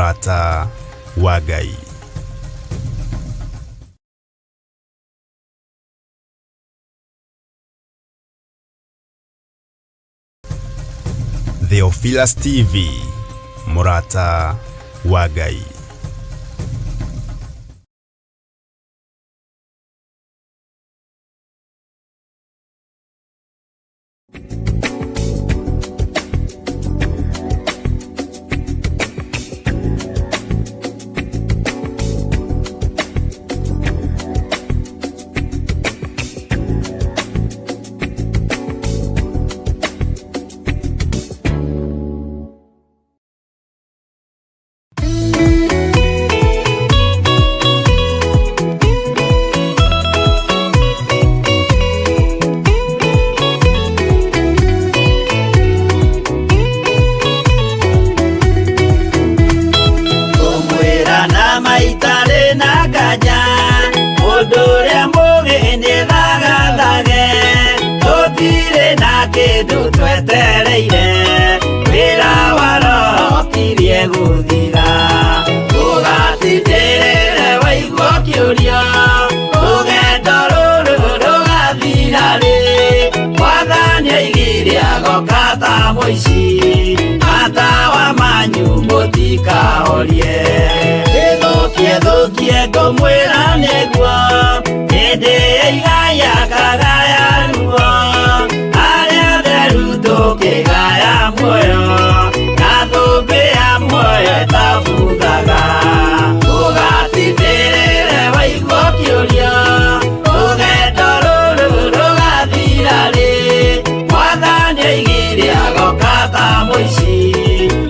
Mũrata wa Ngai. Theophilus TV, Mũrata wa Ngai. Kũmwĩra na maitarĩ na nganja mũndũ ũrĩa mũgĩ nĩthagathage tũtirĩ na kĩndũ twetereire wĩra wa roho kirie gũthira ũgatindĩrĩre waigua kĩũria rũgendo rũrũ rũgathira rĩ mwathani aigire agoka ta mũici matawa manyu mũtikahorie ĩthũkie thũkie ngũmwĩra nĩguo hĩndĩ ĩigaya kagaya ruo arĩa theru tũkĩgaya muoyo na thũmbĩ ya muoyo ĩtabuthaga ũgatindĩrĩre waigua kĩũria rũgendo rũrũ rũgathira rĩ mwathani aigire agoka ta mũici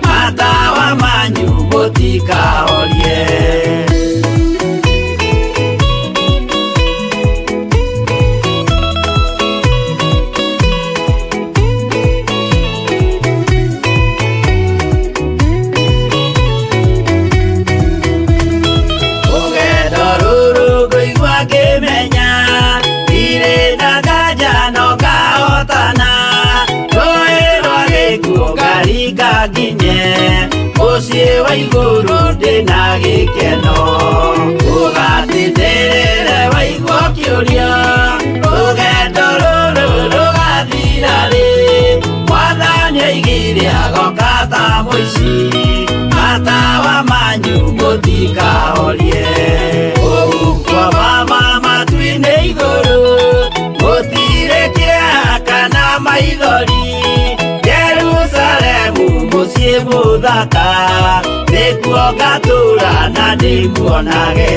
matawa manyu mũtikahorie. Rũgendo rũrũ ngũigua ngĩmenya ndirĩ na nganja no ngahotana rũĩ rwa gĩkuũ ngaringa nginye mũciĩ wa igũrũ ndĩna gĩkeno ũgatindĩrĩre waigua kĩũria rũgendo rũrũ rũgathira rĩ mwathani aigire agoka ta mũici matawa manyu mũtikahorie ũgukwa mama matu-inĩ igũrũ gũtirĩ kĩeha kana maithori Jerusalemu mũciĩ mũthaka nĩkuo ngatũra na ndĩmuonage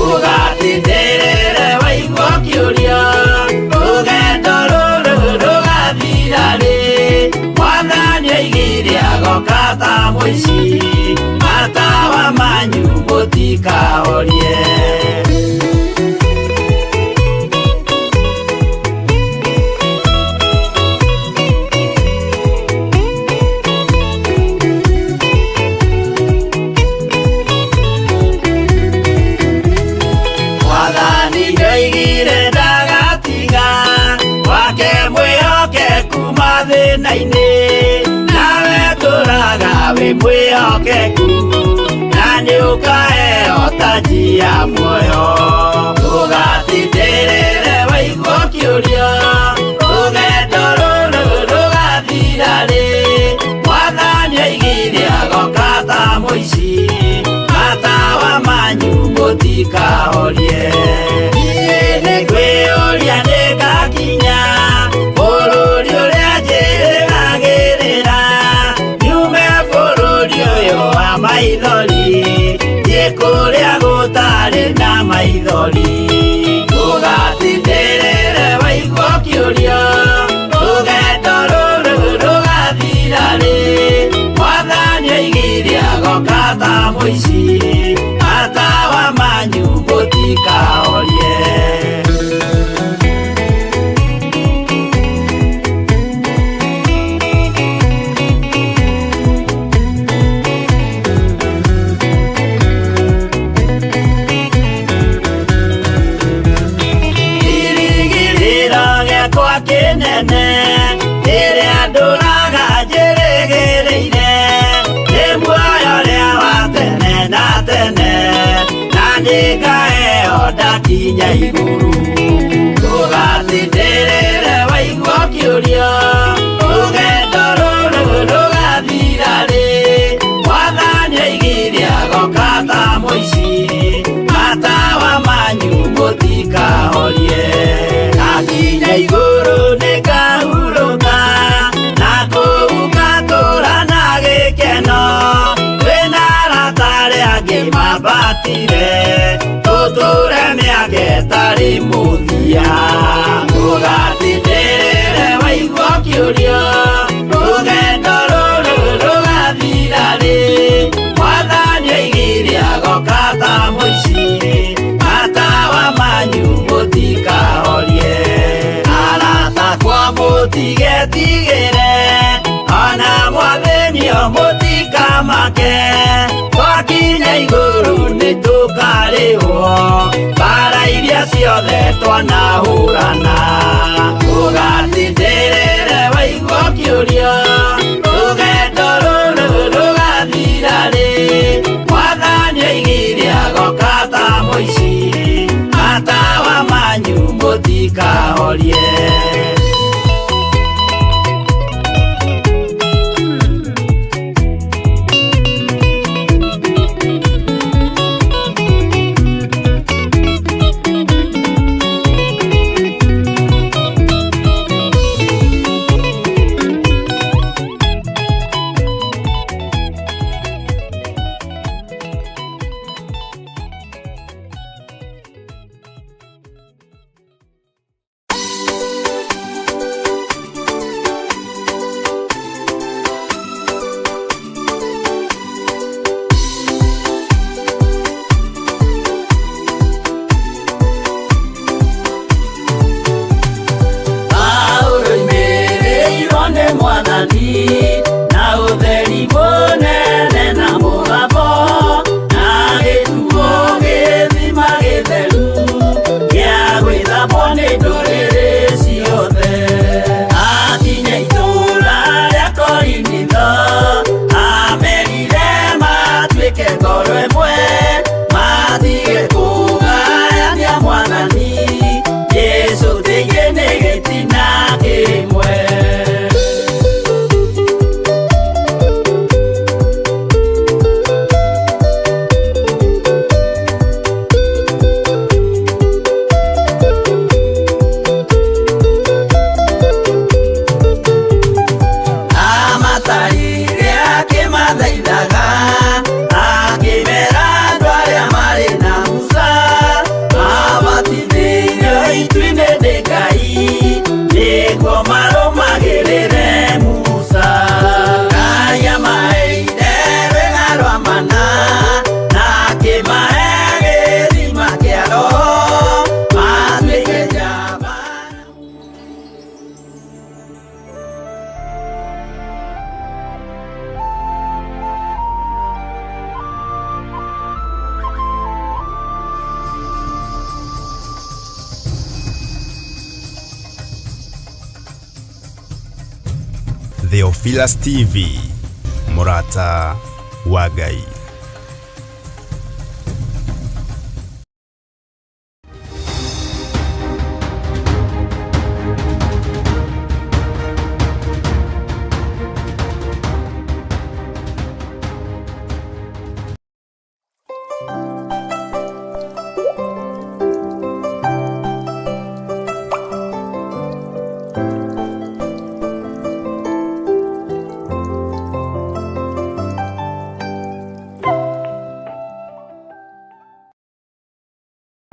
ũgatindĩrĩre waigua kĩũria rũgendo rũrũ rũgathira rĩ mwathani aigire agoka ta mũici matawa manyu mũtikahorie. Mwathani ndoigire ndagatiga wake mwĩhokeku mathĩna-inĩ nawe tũraga wĩ mwĩhokeku na nĩũkaheo taji ya muoyo ũgatindĩrĩre waigua kĩũria rũgendo rũrũ rũgathira rĩ mwathani aigire agoka ta mũici matawa manyu mũtikahorie niĩ nĩngwĩyũria nĩngakinya bũrũri ũrĩa njĩrĩgagĩrĩra nyume bũrũri ũyũ wa maithori thiĩ kũrĩa gũtarĩ na maithori ũgatindĩrĩre waigua kĩũria rũgendo rũrũ rũgathira rĩ mwathani aigire agoka ta mũici matawa manyu mũtikahorie. Kĩrĩgĩrĩro gĩakwa kĩnene rĩrĩa ndũraga njĩrĩgĩrĩire nĩ muoyo ũrĩa wa Twakinya igũrũ ndũgatindĩrĩre waigua ũkĩũria rũgendo rũrũ rũgathira rĩ. Mwathani oigire agoka ta mũici, matawa manyu mũtikahorie. Ndakinya igũrũ nĩngahurũka, na kũu ngatũũra na gĩkeno. Twĩna arata arĩa angĩ mambatire, tũtũre mĩaka ĩtarĩ mũthia. Ndũgatindĩrĩre waigua ũkĩũria rũgendo rũrũ rũgathira rĩ. Mwathani oigire agoka ta mũici, matawa manyu mũtikahorie. Arata akwa mũtigetigĩre, ona mwathĩnio mũtikamake. Twakinya igũrũ nĩtũkarĩhwo mbara iria ciothe twanahũrana. Ndũgatindĩrĩre waigua ũkĩũria rũgendo rũrũ rũgathira rĩ. Mwathani oigire agoka ta mũici, matawa manyu mũtikahorie. Paũlũ oimĩrĩirwo nĩ Mwathani na ũtheri mũnene na mũgambo, na gĩtuo gĩthima gĩtheru gĩa gwĩthambwo nĩ ndũrĩrĩ ciothe. Akinya itũũra rĩa Korinitho, amerire matuĩke ngoro ĩmwe, matige kũgayania Mwathani Jesũ tĩingĩ nĩ gĩtina kĩmwe. Amatarire akĩmathaithaga, akĩmera andũ arĩa marĩ na Musa mabatithĩirio itu-inĩ nĩ Ngai, nĩguo marũmagĩrĩre Musa. Ngai amaheire rwĩga rwa mana, na akĩmahe gĩthima kĩa Roho, matuĩke njamba. Theophilus TV, Murata wa Ngai.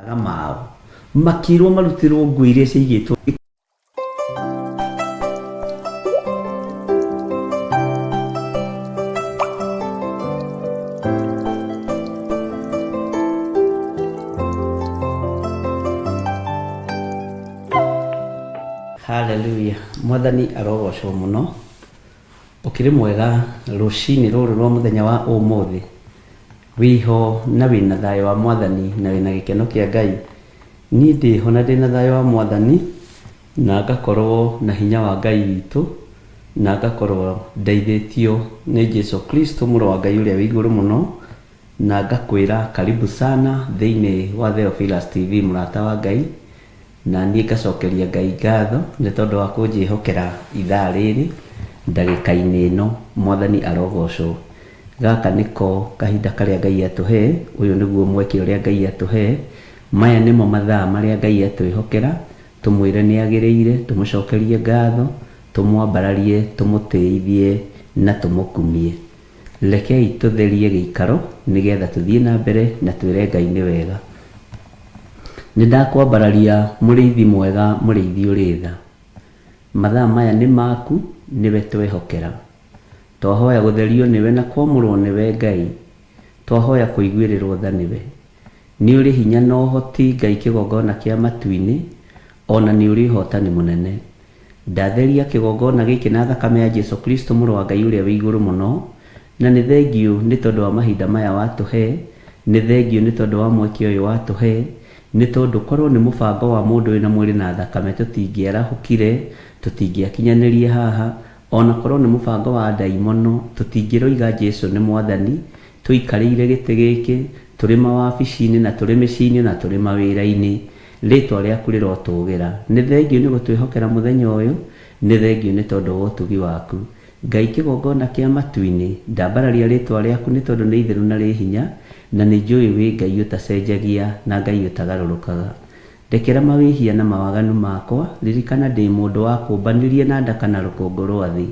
Aga mao makirwo marutirwo nguo iria ciaigĩtwo. Haleluya, Mwathani arogocwo mũno. Ũkĩrĩ mwega rũcinĩ rũrũ rwa mũthenya wa ũmũthĩ, wĩho na wĩna thayũ wa Mwathani na wĩna gĩkeno kĩa Ngai. Niĩ ndĩho na ndĩna thayũ wa Mwathani, na ngakorwo na hinya wa Ngai witũ, na ngakorwo ndeithĩtio nĩ Jesu Kristo mũrũ wa Ngai ũrĩa wĩ igũrũ mũno. Na ngakwĩra karibu sana thĩinĩ wa Theophilus TV, mũrata wa Ngai. Na niĩ ngacokeria Ngai ngatho nĩ tondũ wa kũnjĩhokera ithaa rĩrĩ ndagĩka-inĩ ĩno. Mwathani arogocwo. Gaka nĩko kahinda karĩa Ngai atũhe, ũyũ nĩguo mweke ũrĩa Ngai atũhe. Maya nĩmo mathaa marĩa Ngai atwĩhokera, tũmwĩre nĩ agĩrĩire, tũmũcokerie ngatho, tũmwambararie, tũmũtĩithie na tũmũkumie. Rekei tũtherie gĩikaro nĩgetha tũthiĩ na mbere na twĩre Ngai nĩ wega. Nĩ ndakwambararia mũrĩithi mwega, mũrĩithi ũrĩ tha. Mathaa maya nĩ maku, nĩwe twehokera. Twahoya gũtherio nĩwe na kwamũrwo nĩwe Ngai. Twahoya kũiguĩrĩrwo tha nĩwe. Nĩ ũrĩ hinya na ũhoti Ngai kĩgongona kĩa matu-inĩ, ona nĩ ũrĩ ũhotani mũnene. Ndatheria kĩgongona gĩkĩ na thakame ya Jesu Kristo mũrũ wa Ngai ũrĩa wĩ igũrũ mũno, na nĩ thengiũ nĩ tondũ wa mahinda maya watũhe, nĩ thengiũ nĩ tondũ wa mweke ũyũ watũhe, nĩ tondũ korwo nĩ mũbango wa mũndũ wĩna mwĩrĩ na thakame tũtingĩarahũkire, tũtingĩakinyanĩrie haha, ona korwo nĩ mũbango wa ndaimono tũtingĩroiga Jesu nĩ mwathani, tũikarĩire gĩtĩ gĩkĩ, tũrĩ mawabici-inĩ na tũrĩ mĩciĩ-inĩ na tũrĩ mawĩra-inĩ. Rĩtwa rĩaku rĩrotũgĩra. Nĩ thengiũ nĩ gũtwĩhokera mũthenya ũyũ, nĩ thengiũ nĩ tondũ wa ũtugi waku. Ngai kĩgongona kĩa matu-inĩ, ndambararia rĩtwa rĩaku nĩ tondũ nĩ itheru na rĩ hinya, na nĩ njũĩ wĩ Ngai ũtacenjagia na Ngai ũtagarũrũkaga. Ndekera mawĩhia na mawaganu makwa, ririkana ndĩ mũndũ wa kũmbanirie na ndaka na rũkũngũ rwa thĩ.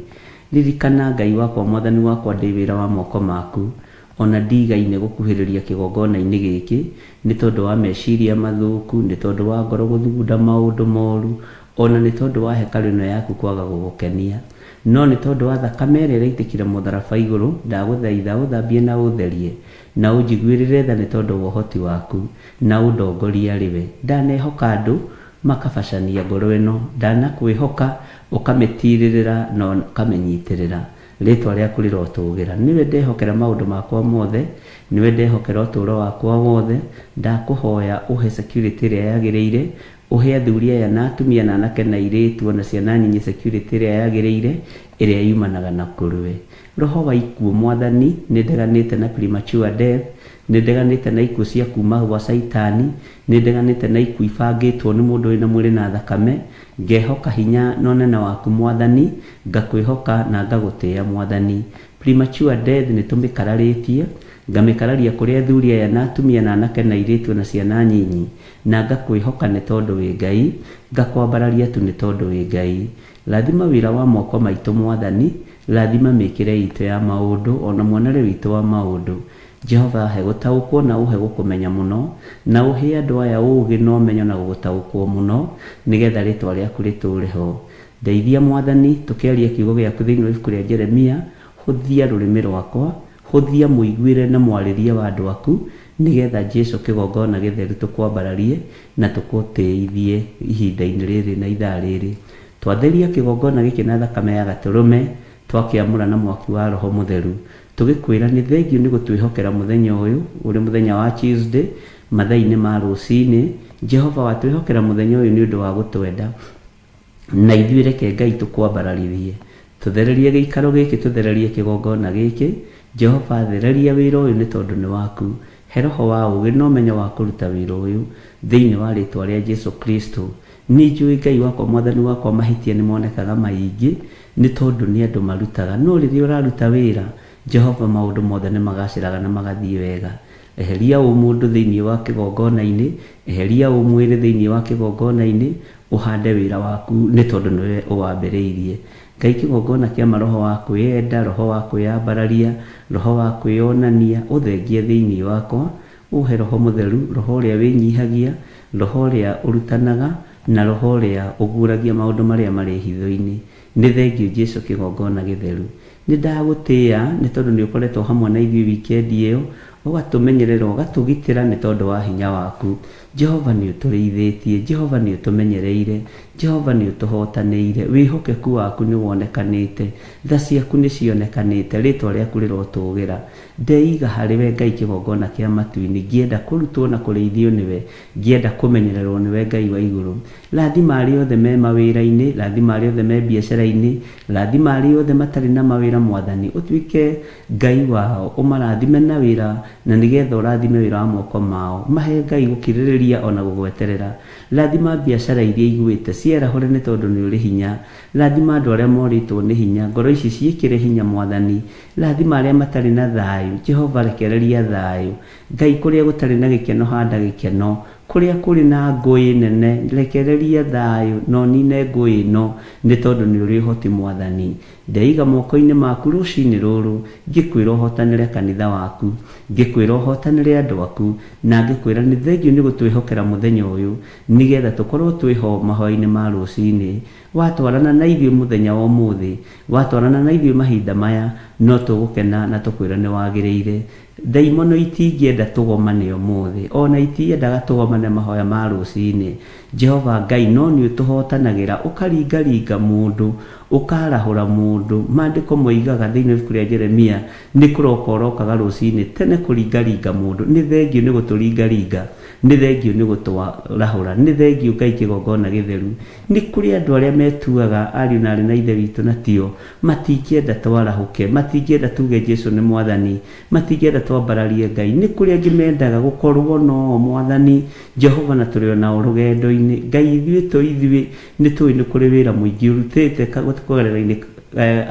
Ririkana Ngai wakwa mwathani wakwa ndĩ wĩra wa moko maku, ona ndigaine gũkuhĩrĩria kĩgongona-inĩ gĩkĩ, nĩ tondũ wa meciria mathũku, nĩ tondũ wa ngoro gũthugunda maũndũ moru, ona nĩ tondũ wa hekarũ ĩno yaku kwaga gũgũkenia. No nĩ tondũ wa thakame ĩrĩa ĩraitĩkire mũtharaba igũrũ, ndagũthaitha ũthambie na ũtherie, na ũnjiguĩrĩre tha nĩ tondũ wa ũhoti waku, na ũndongorie arĩ we. Ndanehoka andũ makabacania ngoro ĩno, ndanakwĩhoka ũkamĩtirĩrĩra na ũkamĩnyitĩrĩra. Rĩtwa rĩaku rĩrotũgĩra. Nĩwe ndehokera maũndũ makwa mothe, nĩwe ndehokera ũtũũro wakwa wothe. Ndakũhoya ũhe security ĩrĩa yagĩrĩire, ũhe athuri aya na atumia na anake na airĩtu ona ciana nyinyi security ĩrĩa yagĩrĩire, ĩrĩa yumanaga na kũrĩ we. Roho wa ikuũ mwathani, nĩ ndeganĩte na premature death, nĩ ndeganĩte na ikuũ cia kuma gwa caitani, nĩ ndeganĩte na ikuũ ibangĩtwo nĩ mũndũ wĩna mwĩrĩ na thakame. Ngehoka hinya na ũnene waku mwathani, ngakwĩhoka na ngagũtĩĩa mwathani. Premature death nĩ tũmĩkararĩtie, ngamĩkararia kũrĩ athuri aya na atumia na anake na airĩtu na ciana nyinyi, na ngakwĩhoka nĩ tondũ wĩ Ngai, ngakwambararia tu nĩ tondũ wĩ Ngai. Rathima wĩra wa moko maitũ mwathani, rathima mĩkĩre itũ ya maũndũ ona muonere witũ wa maũndũ. Jehova he gũtaũkwo na ũhe gũkũmenya mũno, na ũhe andũ aya ũũgĩ na ũmenyo na gũgũtaũkwo mũno, nĩgetha rĩtwa rĩaku rĩtũũre ho. Ndeithia mwathani tũkĩaria kiugo gĩaku thĩinĩ wa ibuku rĩa Jeremia, hũthia rũrĩmĩ rwakwa, hũthia mũiguĩre na mwarĩrie wa andũ aku, nĩgetha Jesu kĩgongona gĩtheru tũkwambararie na tũgũtĩithie ihinda-inĩ rĩrĩ na ithaa rĩrĩ. Twatheria kĩgongona gĩkĩ na thakame ya gatũrũme, twakĩamũra na mwaki wa Roho Mũtheru. Tũgĩkwĩra nĩ thengiũ nĩ gũtwĩhokera mũthenya ũyũ, ũrĩ mũthenya wa Tuesday, mathaa-inĩ ma rũcinĩ. Jehova watwĩhokera mũthenya ũyũ nĩ ũndũ wa gũtwenda. Na ithuĩ reke Ngai tũkwambararithie. Tũthererie gĩikaro gĩkĩ, tũthererie kĩgongona gĩkĩ. Jehova thereria wĩra ũyũ nĩ tondũ nĩ waku. He roho wa ũũgĩ na ũmenyo wa kũruta wĩra ũyũ thĩinĩ wa rĩtwa rĩa Jesu Kristo. Nĩ njũĩ Ngai wakwa mwathani wakwa mahĩtia nĩ monekaga maingĩ nĩ tondũ nĩ andũ marutaga. No rĩrĩa ũraruta wĩra, Jehova maũndũ mothe nĩ magacĩraga na magathiĩ wega. Eheria ũmũndũ thĩinĩ wa kĩgongona-inĩ, eheria ũmwĩrĩ thĩinĩ wa kĩgongona-inĩ, ũhande wĩra waku nĩ tondũ nĩwe ũwambĩrĩirie. Ngai kĩgongona kĩa maroho wa kwĩyenda, roho wa kwĩyambararia, roho wa kwĩyonania, ũthengie thĩinĩ wakwa, ũhe roho mũtheru, roho ũrĩa wĩnyihagia, roho ũrĩa ũrutanaga, na roho ũrĩa ũguũragia maũndũ marĩa marĩ hitho-inĩ. Nĩ thengiũ Jesu kĩgongona gĩtheru. Nĩ ndagũtĩĩa nĩ tondũ nĩ ũkoretwo hamwe na ithuĩ wikendi ĩyo, ũgatũmenyerera, ũgatũgitĩra nĩ tondũ wa hinya waku. Jehova nĩ ũtũrĩithĩtie, Jehova nĩ ũtũmenyereire, Jehova nĩ ũtũhotanĩire, wĩhokeku waku nĩ wonekanĩte, tha ciaku nĩ cionekanĩte, rĩtwa rĩaku rĩrotũgĩra. Ndeiga harĩ we Ngai kĩgongona kĩa matu-inĩ, ngĩenda kũrutwo na kũrĩithio nĩwe, ngĩenda kũmenyererwo nĩwe Ngai wa igũrũ. Rathima arĩa othe me mawĩra-inĩ, rathima arĩa othe me biacara-inĩ, rathima arĩa othe matarĩ na mawĩra mwathani, ũtuĩke Ngai wao, ũmarathime na wĩra. na nĩgetha ũrathime wĩra wa moko mao. Mahe Ngai gũkirĩrĩria ona gũgweterera. Rathima biacara iria igwĩte, ciarahũre nĩ tondũ nĩ ũrĩ hinya. Rathima andũ arĩa morĩtwo nĩ hinya, ngoro ici ciĩkĩre hinya Mwathani. Rathima arĩa matarĩ na thayũ, Jehova rekereria thayũ. Ngai kũrĩa gũtarĩ na gĩkeno handa gĩkeno, kũrĩa kũrĩ na ngũĩ nene rekereria thayũ na ũnine ngũĩ ĩno nĩ tondũ nĩ ũrĩ ũhoti Mwathani. Ndeiga moko-inĩ maku rũcinĩ rũrũ, ngĩkwĩra ũhotanĩre kanitha waku, ngĩkwĩra ũhotanĩre andũ aku, na ngĩkwĩra nĩ thengiũ nĩ gũtwĩhokera mũthenya ũyũ nĩgetha tũkorwo twĩho mahoya-inĩ ma rũcinĩ. Watwarana na ithuĩ mũthenya wa ũmũthĩ, watwarana na ithuĩ mahinda maya, no tũgũkena na tũkwĩra nĩ wagĩrĩire. Ndaimono itingĩenda tũgomane ũmũthĩ, ona itiendaga tũgomane mahoya ma rũcinĩ. Jehova Ngai no nĩ ũtũhotanagĩra, ũkaringaringa mũndũ, ũkarahũra mũndũ. Maandĩko moigaga thĩinĩ wa ibuku rĩa Jeremia, nĩ kũroka ũrokaga rũcinĩ tene kũringaringa mũndũ. Nĩ thengiũ nĩ gũtũringaringa, nĩ thengiũ nĩ gũtwarahũra, nĩ thengiũ Ngai kĩgongona gĩtheru. Nĩ kũrĩ andũ arĩa metuaga ariũ na aarĩ na ithe witũ na tio, matingĩenda twarahũke, matingĩenda tuge Jesu nĩ Mwathani, matingĩenda twambararie Ngai. Nĩ kũrĩ angĩ mendaga gũkorwo no Mwathani Jehova na tũrĩ onao rũgendo-inĩ. Ngai ithuĩ to ithuĩ nĩ tũĩ nĩ kũrĩ wĩra mũingĩ ũrutĩte kũgerera-inĩ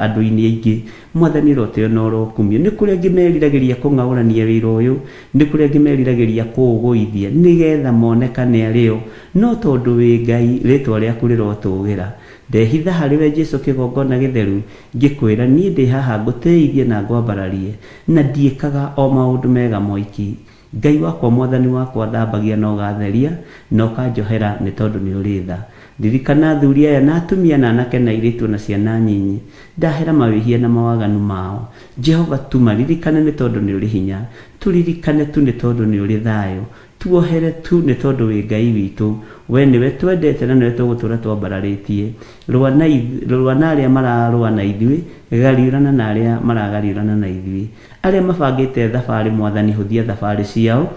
andũ-inĩ aingĩ. Mwathani ũroteo na ũrokumio. Nĩ kũrĩ angĩ meriragĩria kũng'aũrania wĩra ũyũ, nĩ kũrĩ angĩ meriragĩria kũũgũithia nĩgetha monekane arĩo, no tondũ wĩ Ngai rĩtwa rĩaku rĩrotũgĩra. Ndehitha harĩ we Jesu kĩgongona gĩtheru, ngĩkwĩra niĩ ndĩ haha ngũtĩithie na ngwambararie, na ndiĩkaga o maũndũ mega moiki. Ngai wakwa Mwathani wakwa thambagia na ũgatheria na ũkanjohera nĩ tondũ nĩ ũrĩ tha. Ririkana athuri aya na atumia na anake na airĩtu na ciana nyinyi, ndahera mawĩhia na mawaganu mao. Jehova tu maririkane nĩ tondũ nĩ ũrĩ hinya, tũririkane tu nĩ tondũ nĩ ũrĩ thayũ, tuohere tu nĩ tondũ wĩ Ngai witũ. We nĩwe twendete na nĩwe tũgũtũra twambararĩtie. Rũa na arĩa mararũa na ithuĩ, gariũrana na arĩa maragariũrana na ithuĩ. Arĩa mabangĩte thabarĩ Mwathani hũthia thabarĩ ciao,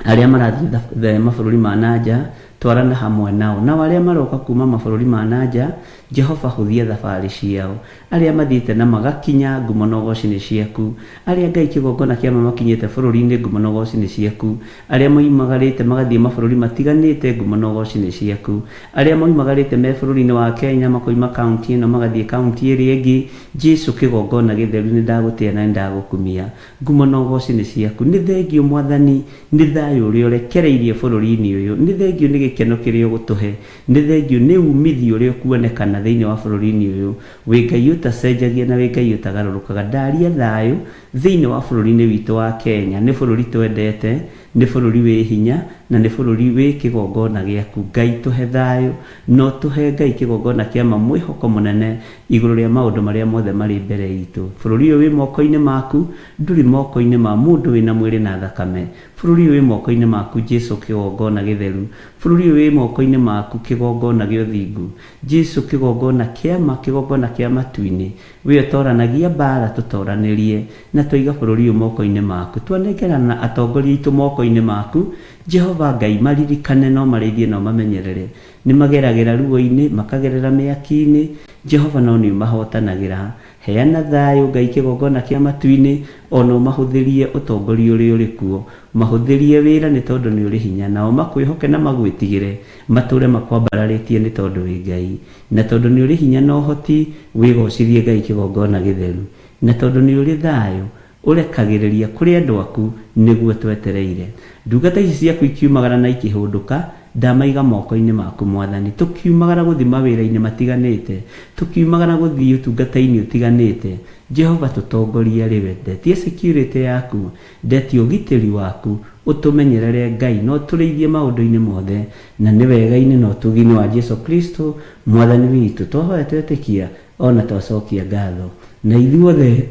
arĩa marathiĩ mabũrũri ma nanja twarana hamwe nao, nao arĩa maroka kuma mabũrũri ma nanja Jehova hũthia thabarĩ ciao. Arĩa mathiĩte na magakinya ngumo na ũgoci nĩ ciaku, arĩa Ngai kĩgongona kĩa ma makinyĩte bũrũri-inĩ ngumo na ũgoci nĩ ciaku, arĩa moimagarĩte magathiĩ mabũrũri matiganĩte ngumo na ũgoci nĩ ciaku, arĩa moimagarĩte me bũrũri-inĩ wa Kenya makoima kaunti ĩno magathiĩ kaunti ĩrĩa ĩngĩ, Jesu kĩgongona gĩtheru nĩ ndagũtĩa na nĩ ndagũkumia, ngumo na ũgoci nĩ ciaku. Nĩ thengiũ Mwathani nĩ thayũ ũrĩa ũrekereirie bũrũri-inĩ ũyũ, nĩ thengiũ nĩ gĩkeno kĩrĩa ũgũtũhe, nĩ thengiũ nĩ umithio ũrĩa ũkuonekana thĩinĩ wa bũrũri-inĩ ũyũ. Wĩ Ngai ũtacenjagia na wĩ Ngai ũtagarũrũkaga. Ndaria thayũ thĩinĩ wa bũrũri-inĩ witũ wa Kenya. Nĩ bũrũri twendete, nĩ bũrũri wĩ hinya, na nĩ bũrũri wĩ kĩgongona gĩaku. Ngai tũhe thayũ, no tũhe Ngai kĩgongona kĩa ma mwĩhoko mũnene igũrũ rĩa maũndũ marĩa mothe marĩ mbere itũ. Bũrũri ũyũ wĩ moko-inĩ maku, ndũrĩ moko-inĩ ma mũndũ wĩna mwĩrĩ na thakame. Bũrũri ũyũ wĩ moko-inĩ maku Jesu kĩgongona gĩtheru. Bũrũri ũyũ wĩ moko-inĩ maku kĩgongona gĩa ũthingu. Jesu kĩgongona kĩa ma, kĩgongona kĩa matu-inĩ. We ũtoranagia mbara tũtoranĩrie, na twaiga bũrũri ũyũ moko-inĩ maku. Twanengerana atongoria aitũ moko-inĩ maku, Jehova Ngai maririkane no marĩithie no mamenyerere. Nĩ mageragĩra ruo-inĩ, makagerera mĩaki-inĩ, Jehova no nĩ ũmahotanagĩra. Heana thayũ Ngai kĩgongona kĩa matu-inĩ, ona ũmahũthĩrie ũtongoria ũrĩa ũrĩ kuo. Mahũthĩrie wĩra nĩ tondũ nĩ ũrĩ hinya, nao makwĩhoke na magwĩtigĩre, matũre makwambararĩtie nĩ tondũ wĩ Ngai. Na tondũ nĩ ũrĩ hinya na ũhoti, wĩgocithie Ngai kĩgongona gĩtheru. Na tondũ nĩ ũrĩ thayũ, ũrekagĩrĩria kũrĩ andũ aku nĩguo twetereire. Ndungata ici ciaku ikiumagara na ikĩhũndũka, ndamaiga moko-inĩ maku Mwathani. Tũkiumagara gũthiĩ mawĩra-inĩ matiganĩte, tũkiumagara gũthiĩ ũtungata-inĩ ũtiganĩte, Jehova tũtongorie arĩ we. Ndetie security yaku, ndetie ũgitĩri waku, ũtũmenyerere Ngai na ũtũrĩithie maũndũ-inĩ mothe, na nĩ wega-inĩ na ũtugi-inĩ wa Jesu Kristo Mwathani witũ. Twahoya twetĩkia ona twacokia ngatho, na ithuothe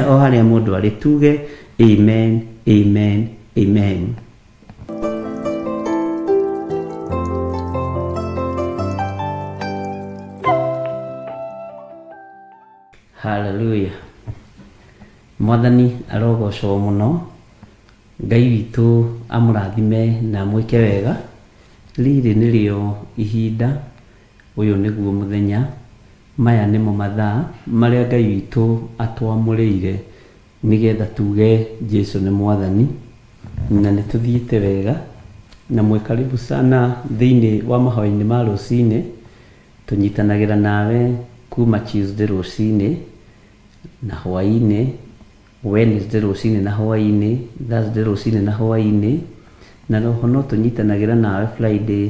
o harĩa mũndũ arĩ tuge amen, amen, amen. Hallelujah. Mwathani arogocwo mũno. Ngai witũ amũrathime na amwĩke wega. Rĩrĩ nĩrĩo ihinda, ũyũ nĩguo mũthenya, maya nĩmo mathaa marĩa Ngai witũ atwamũrĩire. Nĩgetha tuge Jesu nĩ mwathani na nĩ tũthiĩte wega na mwĩ karibu sana thĩinĩ wa mahoya-inĩ ma rũcinĩ. Tũnyitanagĩra nawe kuma Tuesday rũcinĩ na hwaĩ-inĩ, Wednesday rũcinĩ na hwaĩ-inĩ, Thursday rũcinĩ na hwaĩ-inĩ, na roho no tũnyitanagĩra nawe Friday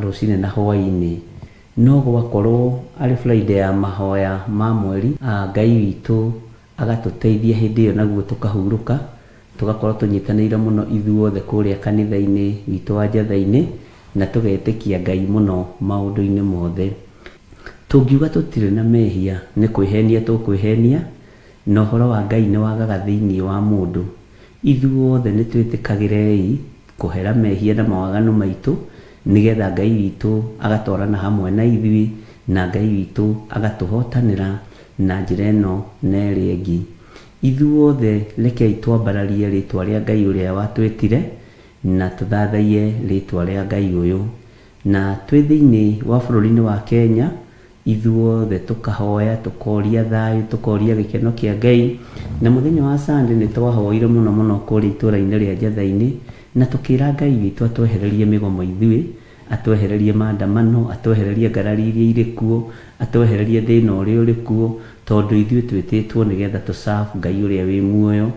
rũcinĩ na hwaĩ-inĩ. No gwakorwo arĩ Friday ya mahoya ma mweri, Ngai witũ agatũteithia hĩndĩ ĩyo naguo tũkahurũka, tũgakorwo tũnyitanĩire mũno ithuothe kũrĩa kanitha-inĩ witũ wa Njatha-inĩ, na tũgetĩkia Ngai mũno maũndũ-inĩ mothe. Tũngiuga tũtirĩ na mehia nĩ kwĩhenia tũkwĩhenia, na ũhoro wa Ngai nĩ wagaga thĩinĩ wa mũndũ. Ithuothe nĩ twĩtĩkagĩrei kũhera mehia na mawaganu maitũ, nĩgetha Ngai witũ agatwarana hamwe na ithuĩ, na Ngai witũ agatũhotanĩra na njĩra ĩno na ĩrĩa ĩngĩ. Ithuothe rekei twambararie rĩtwa rĩa Ngai ũrĩa watwĩtire, na tũthathaiye rĩtwa rĩa Ngai ũyũ. Na twĩ thĩinĩ wa bũrũri-inĩ wa Kenya, ithuothe tũkahoya, tũkoria thayũ, tũkoria gĩkeno kĩa Ngai. Na mũthenya wa Sunday nĩ twahoire mũno mũno kũrĩa itũũra-inĩ rĩa Njatha-inĩ, na tũkĩra Ngai witũ atwehererie mĩgomo ithuĩ, atwehererie maandamano, atwehererie ngarari iria irĩ kuo, atwehererie thĩna ũrĩa ũrĩ kuo, tondũ ithuĩ twĩtĩtwo nĩgetha tũ serve Ngai ũrĩa wĩ muoyo.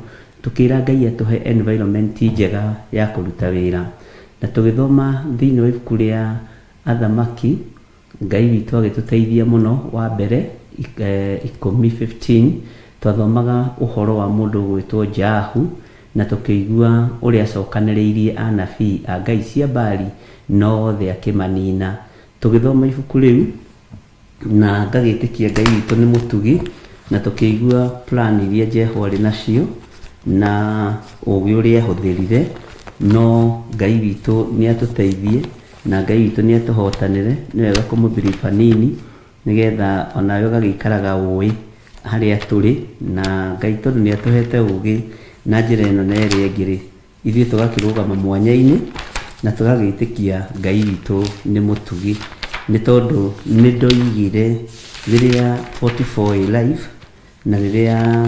Tũkĩra Ngai atũhe environment njega ya kũruta wĩra. Na tũgĩthoma thĩinĩ wa ibuku rĩa Athamaki, Ngai witũ agĩtũteithia mũno. Wa mbere 10:15, twathomaga ũhoro wa mũndũ ũgwĩtwo Jahu, na tũkĩigua ũrĩa acokanĩrĩirie anabii a ngai cia Baali na othe akĩmanina. Tũgĩthoma ibuku rĩu na ngagĩtĩkia Ngai witũ nĩ mũtugi, na tũkĩigua plan iria Jehu arĩ nacio na ũgĩ ũrĩa ahũthĩrire. No Ngai witũ nĩ atũteithie na Ngai witũ nĩ atũhotanĩre. Nĩ wega kũmũbiriba hanini nĩgetha onawe ũgagĩikaraga ũĩ harĩa tũrĩ, na Ngai tondũ nĩ atũhete ũgĩ na njĩra ĩno na ĩrĩa ĩngĩ rĩ, ithuĩ tũgakĩrũgama mwanya-inĩ na tũgagĩtĩkia Ngai witũ nĩ mũtugi. Nĩ tondũ nĩ ndoigire rĩrĩa 44 ĩ live na rĩrĩa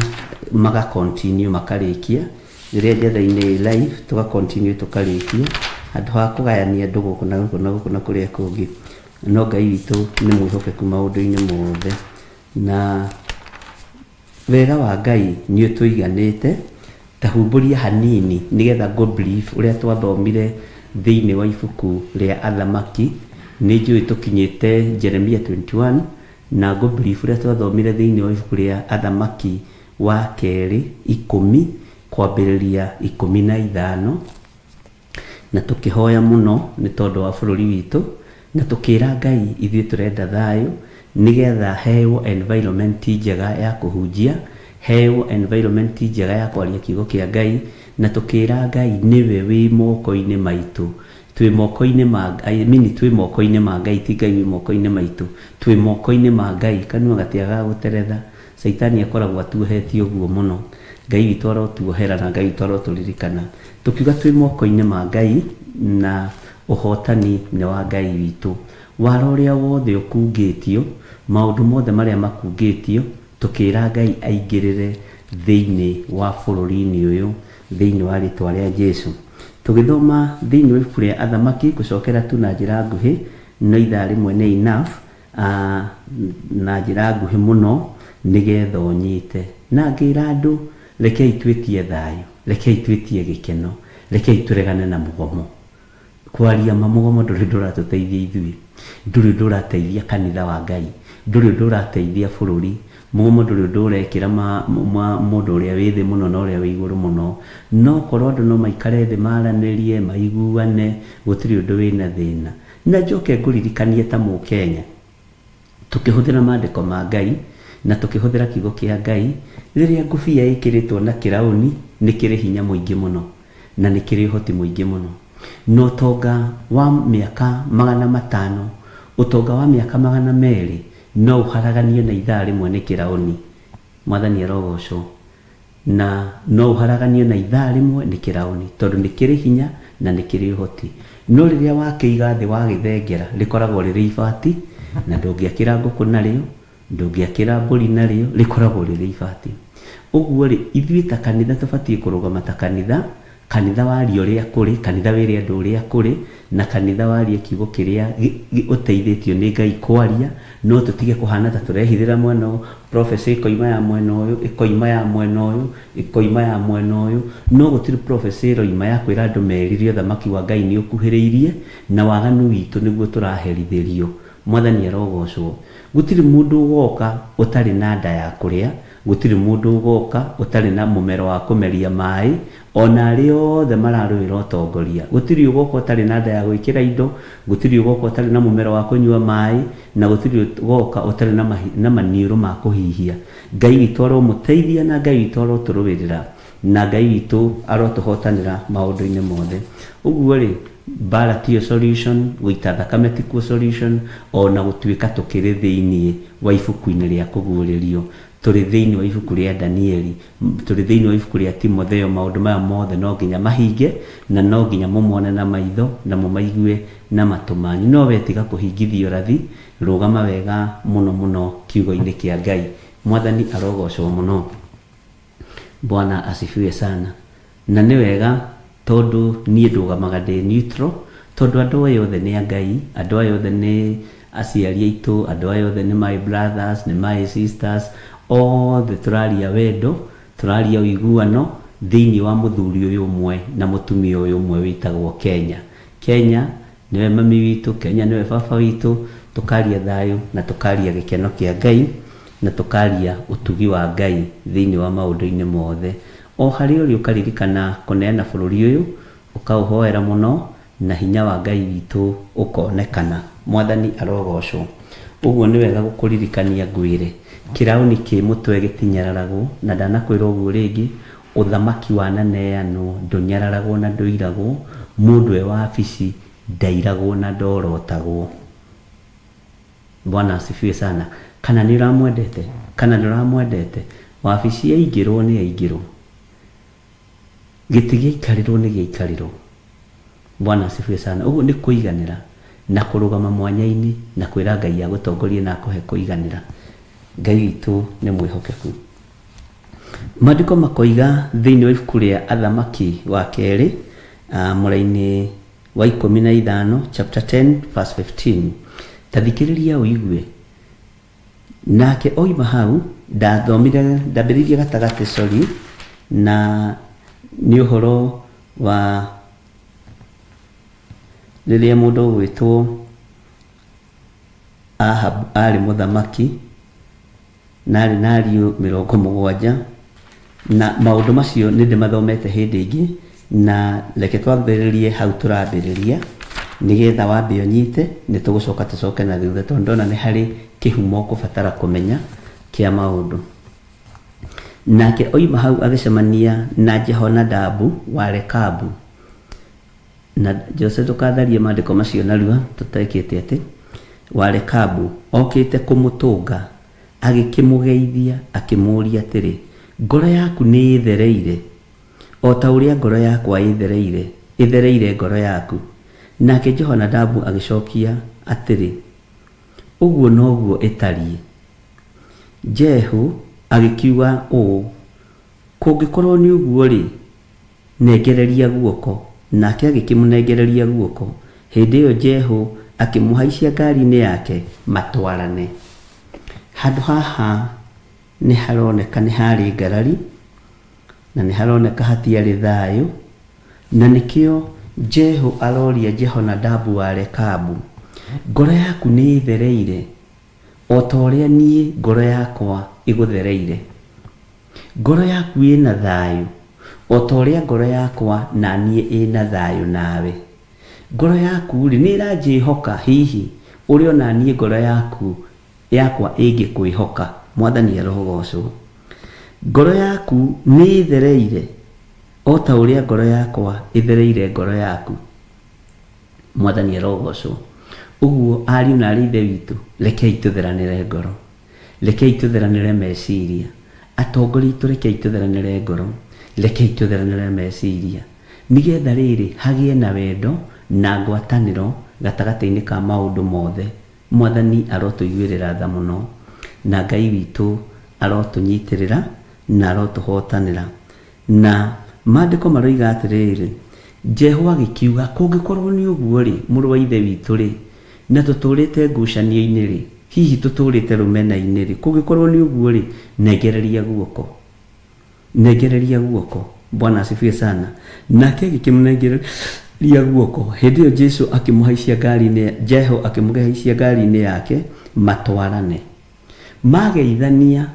maga continue makarĩkia, rĩrĩa Njatha-inĩ ĩ live tũga continue tũkarĩkia, handũ ha kũgayania andũ gũkũ na gũkũ na gũkũ na kũrĩa kũngĩ. No Ngai witũ nĩ mwĩhokeku maũndũ-inĩ mothe, na wega wa Ngai nĩ ũtũiganĩte. Ta humbũria hanini nĩgetha ngũ brief ũrĩa twathomire thĩinĩ wa ibuku rĩa Athamaki. Nĩ njũĩ tũkinyĩte Jeremia 21, na ngũ brief ũrĩa twathomire thĩinĩ wa ibuku rĩa Athamaki wa kerĩ 10 kwambĩrĩria 15, na tũkĩhoya mũno nĩ tondũ wa bũrũri witũ, na tũkĩra Ngai ithuĩ tũrenda thayũ nĩgetha heyo environment njega ya kũhunjia, heyo environment njega ya kwaria kiugo kĩa Ngai, na tũkĩra Ngai nĩwe wĩ moko-inĩ maitũ. Twĩ moko-inĩ ma, I mean, twĩ moko-inĩ ma Ngai, ti Ngai wĩ moko-inĩ maitũ, twĩ moko-inĩ ma Ngai. Kanua gatiagaga gũteretha, Caitani akoragwo atuohetie ũguo mũno. Ngai witũ arotuohera na Ngai witũ arotũririkana. Tũkiuga twĩ moko-inĩ ma Ngai na ũhotani nĩ wa Ngai witũ. Wara ũrĩa wothe ũkungĩtio, maũndũ mothe marĩa makungĩtio, tũkĩra Ngai aingĩrĩre thĩinĩ wa bũrũri-inĩ ũyũ thĩinĩ wa rĩtwa rĩa Jesu. Tũgĩthoma thĩinĩ wa ibuku rĩa Athamaki, gũcokera tu na njĩra nguhĩ, no ithaa rĩmwe nĩ enough, na njĩra nguhĩ mũno nĩgetha ũnyite. Na ngĩra andũ rekei twĩtie thayũ, rekei twĩtie gĩkeno, rekei tũregane na mũgomo. Kwaria ma mũgomo ndũrĩ ũndũ ũratũteithia ithuĩ, ndũrĩ ũndũ ũrateithia kanitha wa Ngai, ndũrĩ ũndũ ũrateithia bũrũri. Mũgomo ndũrĩ ũndũ ũrekĩra mũndũ ũrĩa wĩ thĩ mũno na ũrĩa wĩ igũrũ mũno. No korwo andũ no maikare thĩ maranĩrie, maiguane, gũtirĩ ũndũ wĩna thĩna. Na njoke ngũririkanie ta Mũkenya, tũkĩhũthĩra maandĩko ma Ngai na tũkĩhũthĩra kiugo kĩa Ngai, rĩrĩa ngũbia ĩkĩrĩtwo na kĩraũni nĩ kĩrĩ hinya mũingĩ mũno na nĩ kĩrĩ ũhoti mũingĩ mũno. Na ũtonga wa mĩaka 500, ũtonga wa mĩaka 200 no ũharaganio na ithaa rĩmwe nĩ kĩraũni. Mwathani arogocwo. Na no ũharaganio na ithaa rĩmwe nĩ kĩraũni, tondũ nĩ kĩrĩ hinya na nĩ kĩrĩ ũhoti. No rĩrĩa wakĩiga thĩ wagĩthengera, rĩkoragwo rĩrĩ ibati, na ndũngĩakĩra ngũkũ narĩo, ndũngĩakĩra mbũri narĩo, rĩkoragwo rĩrĩ ibati. Ũguo rĩ, ithuĩ ta kanitha tũbatiĩ kũrũgama ta kanitha, kanitha warie ũrĩa kũrĩ, kanitha wĩre andũ ũrĩa kũrĩ, na kanitha warie kiugo kĩrĩa ũteithĩtio nĩ Ngai kwaria, no tũtige kũhana ta tũrehithĩra mwena ũyũ, prophecy ĩkoima ya mwena ũyũ, ĩkoima ya mwena ũyũ, ĩkoima ya mwena ũyũ, no gũtirĩ prophecy ĩroima ya kwĩra andũ merire ũthamaki wa Ngai nĩ ũkuhĩrĩirie, na waganu witũ nĩguo tũraherithĩrio. Mwathani arogocwo. Gũtirĩ mũndũ ũgoka ũtarĩ na nda ya kũrĩa, gũtirĩ mũndũ ũgoka ũtarĩ na mũmero wa kũmeria maĩ, ona arĩa othe mararũĩra ũtongoria. Gũtirĩ ũgoka ũtarĩ na nda ya gwĩkĩra indo, gũtirĩ ũgoka ũtarĩ na mũmero wa kũnyua maĩ, na gũtirĩ ũgoka ũtarĩ na, na maniũrũ ma kũhihia. Ngai witũ aromũteithia na Ngai witũ arotũrũĩrĩra na Ngai witũ arotũhotanĩra maũndũ-inĩ mothe. Ũguo rĩ, mbara tiyo solution, gũita thakame tikuo solution, ona gũtuĩka tũkĩrĩ thĩiniĩ wa ibuku-inĩ rĩa kũguũrĩrio, tũrĩ thĩiniĩ wa ibuku rĩa Danieli, tũrĩ thĩiniĩ wa ibuku rĩa Timotheo, maũndũ maya mothe no nginya mahinge, na no nginya mũmone na maitho na mũmaigue na matũ manyu. No we tiga kũhingithia ũrathi, rũgama wega mũno mũno kiugo-inĩ kĩa Ngai. Mwathani arogocwo mũno. Bwana asifiwe sana. Na nĩ wega tondũ niĩ ndũgamaga ndĩ neutral, tondũ andũ aya othe nĩ a Ngai, andũ aya othe nĩ aciari aitũ, andũ aya othe nĩ my brothers, nĩ my sisters, othe tũraria wendo, tũraria ũiguano thĩiniĩ wa mũthuri ũyũ ũmwe na mũtumia ũyũ ũmwe wĩtagwo Kenya. Kenya nĩwe mami witũ, Kenya nĩwe baba witũ, tũkaria thayũ na tũkaria gĩkeno kĩa Ngai na tũkaria ũtugi wa Ngai thĩiniĩ wa maũndũ-inĩ mothe. O harĩa ũrĩ ũkaririkana kũneana bũrũri ũyũ, ũkaũhoera mũno na hinya wa Ngai witũ ũkonekana. Mwathani arogocwo. Ũguo nĩ wega gũkũririkania ngwĩre, kĩraũni kĩ mũtwe gĩtinyararagwo, na ndanakwĩra ũguo rĩngĩ, ũthamaki wananeanwo ndũnyararagwo na ndũiragwo, mũndũ e wabici ndairagwo na ndorotagwo. Bwana asifiwe sana. Kana nĩ ũramwendete, kana ndũramwendete, wabici yaingĩrwo nĩ yaingĩrwo, gĩtĩ gĩaikarĩrwo nĩ gĩaikarĩrwo. Bwana asifiwe sana. Ũguo nĩ kũiganĩra na kũrũgama mwanya-inĩ na kwĩra Ngai agũtongorie na akũhe kũiganĩra. Ngai witũ nĩ mwĩhokeku. Maandĩko makoiga thĩinĩ wa ibuku rĩa Athamaki wa kerĩ, mũraini wa 15, chapter 10 verse 15. Ta thikĩrĩria ũigue. Nake oima hau, ndathomire, ndambĩrĩirie gatagatĩ, sorry, na nĩ ũhoro wa rĩrĩa mũndũ ũgwĩtwo Ahab arĩ mũthamaki na arĩ na ariũ 70, na maũndũ macio nĩ ndĩmathomete hĩndĩ ĩngĩ, na reke twambĩrĩrie hau tũrambĩrĩria nĩgetha wambe ũnyite, nĩ tũgũcoka tũcoke na thutha tondũ ndona nĩ harĩ kĩhumo ũkũbatara kũmenya kĩa maũndũ. Nake oima hau agĩcemania na Jehonadabu wa Rekabu. Na Jose ndũkatharie maandĩko macio narua tũtekĩte atĩ wa Rekabu okĩte kũmũtũnga, agĩkĩmũgeithia akĩmũũria atĩrĩ, ngoro yaku nĩ ĩthereire o ta ũrĩa ngoro yakwa ĩthereire, ĩthereire ngoro yaku? Nake Jehonadabu agĩcokia atĩrĩ, ũguo noguo ĩtariĩ. Jehu agĩkiuga ũũ, kũngĩkorwo nĩ ũguo rĩ, nengereria guoko. Nake agĩkĩmũnengereria guoko. Hĩndĩ ĩyo Jehu akĩmũhaicia ngari-inĩ yake matwarane. Handũ haha nĩ haroneka nĩ harĩ ngarari, na nĩ haroneka hatiarĩ thayũ, na nĩkĩo Jehu aroria Jehonadabu wa Rekabu, ngoro yaku nĩ ĩthereire o ta ũrĩa niĩ ngoro yakwa ĩgũthereire? Ngoro yaku ĩna thayũ o ta ũrĩa ngoro yakwa na niĩ ĩna thayũ nawe? Ngoro yaku rĩ, nĩ ĩranjĩhoka hihi ũrĩa ona niĩ ngoro yaku yakwa ĩngĩkwĩhoka? Mwathani arogocwo. Ngoro yaku nĩ ĩthereire o ta ũrĩa ngoro yakwa ĩthereire ngoro yaku? Mwathani arogocwo. Ũguo ariũ na arĩ ithe witũ, rekei tũtheranĩre ngoro, rekei tũtheranĩre meciria. Atongoria aitũ, rekei tũtheranĩre ngoro, rekei tũtheranĩre meciria, nĩgetha rĩrĩ hagĩe na wendo na ngwatanĩro gatagatĩ-inĩ ka maũndũ mothe. Mwathani arotũiguĩrĩra tha mũno, na Ngai witũ arotũnyitĩrĩra, na arotũhotanĩra. Na maandĩko maroiga atĩrĩrĩ, Jehu agĩkiuga, kũngĩkorwo nĩ ũguo-rĩ, mũrũ wa ithe witũ-rĩ, na tũtũũrĩte ngucanio-inĩ-rĩ, hihi tũtũũrĩte rũmena-inĩ-rĩ, kũngĩkorwo nĩ ũguo-rĩ, nengereria guoko. Nengereria guoko. Bwana asifiwe sana. Nake agĩkĩmũnengereria guoko. Hĩndĩ ĩyo Jesu akĩmũhaicia ngari-inĩ, Jehu akĩmũhaicia ngari-inĩ yake matwarane. Mageithania,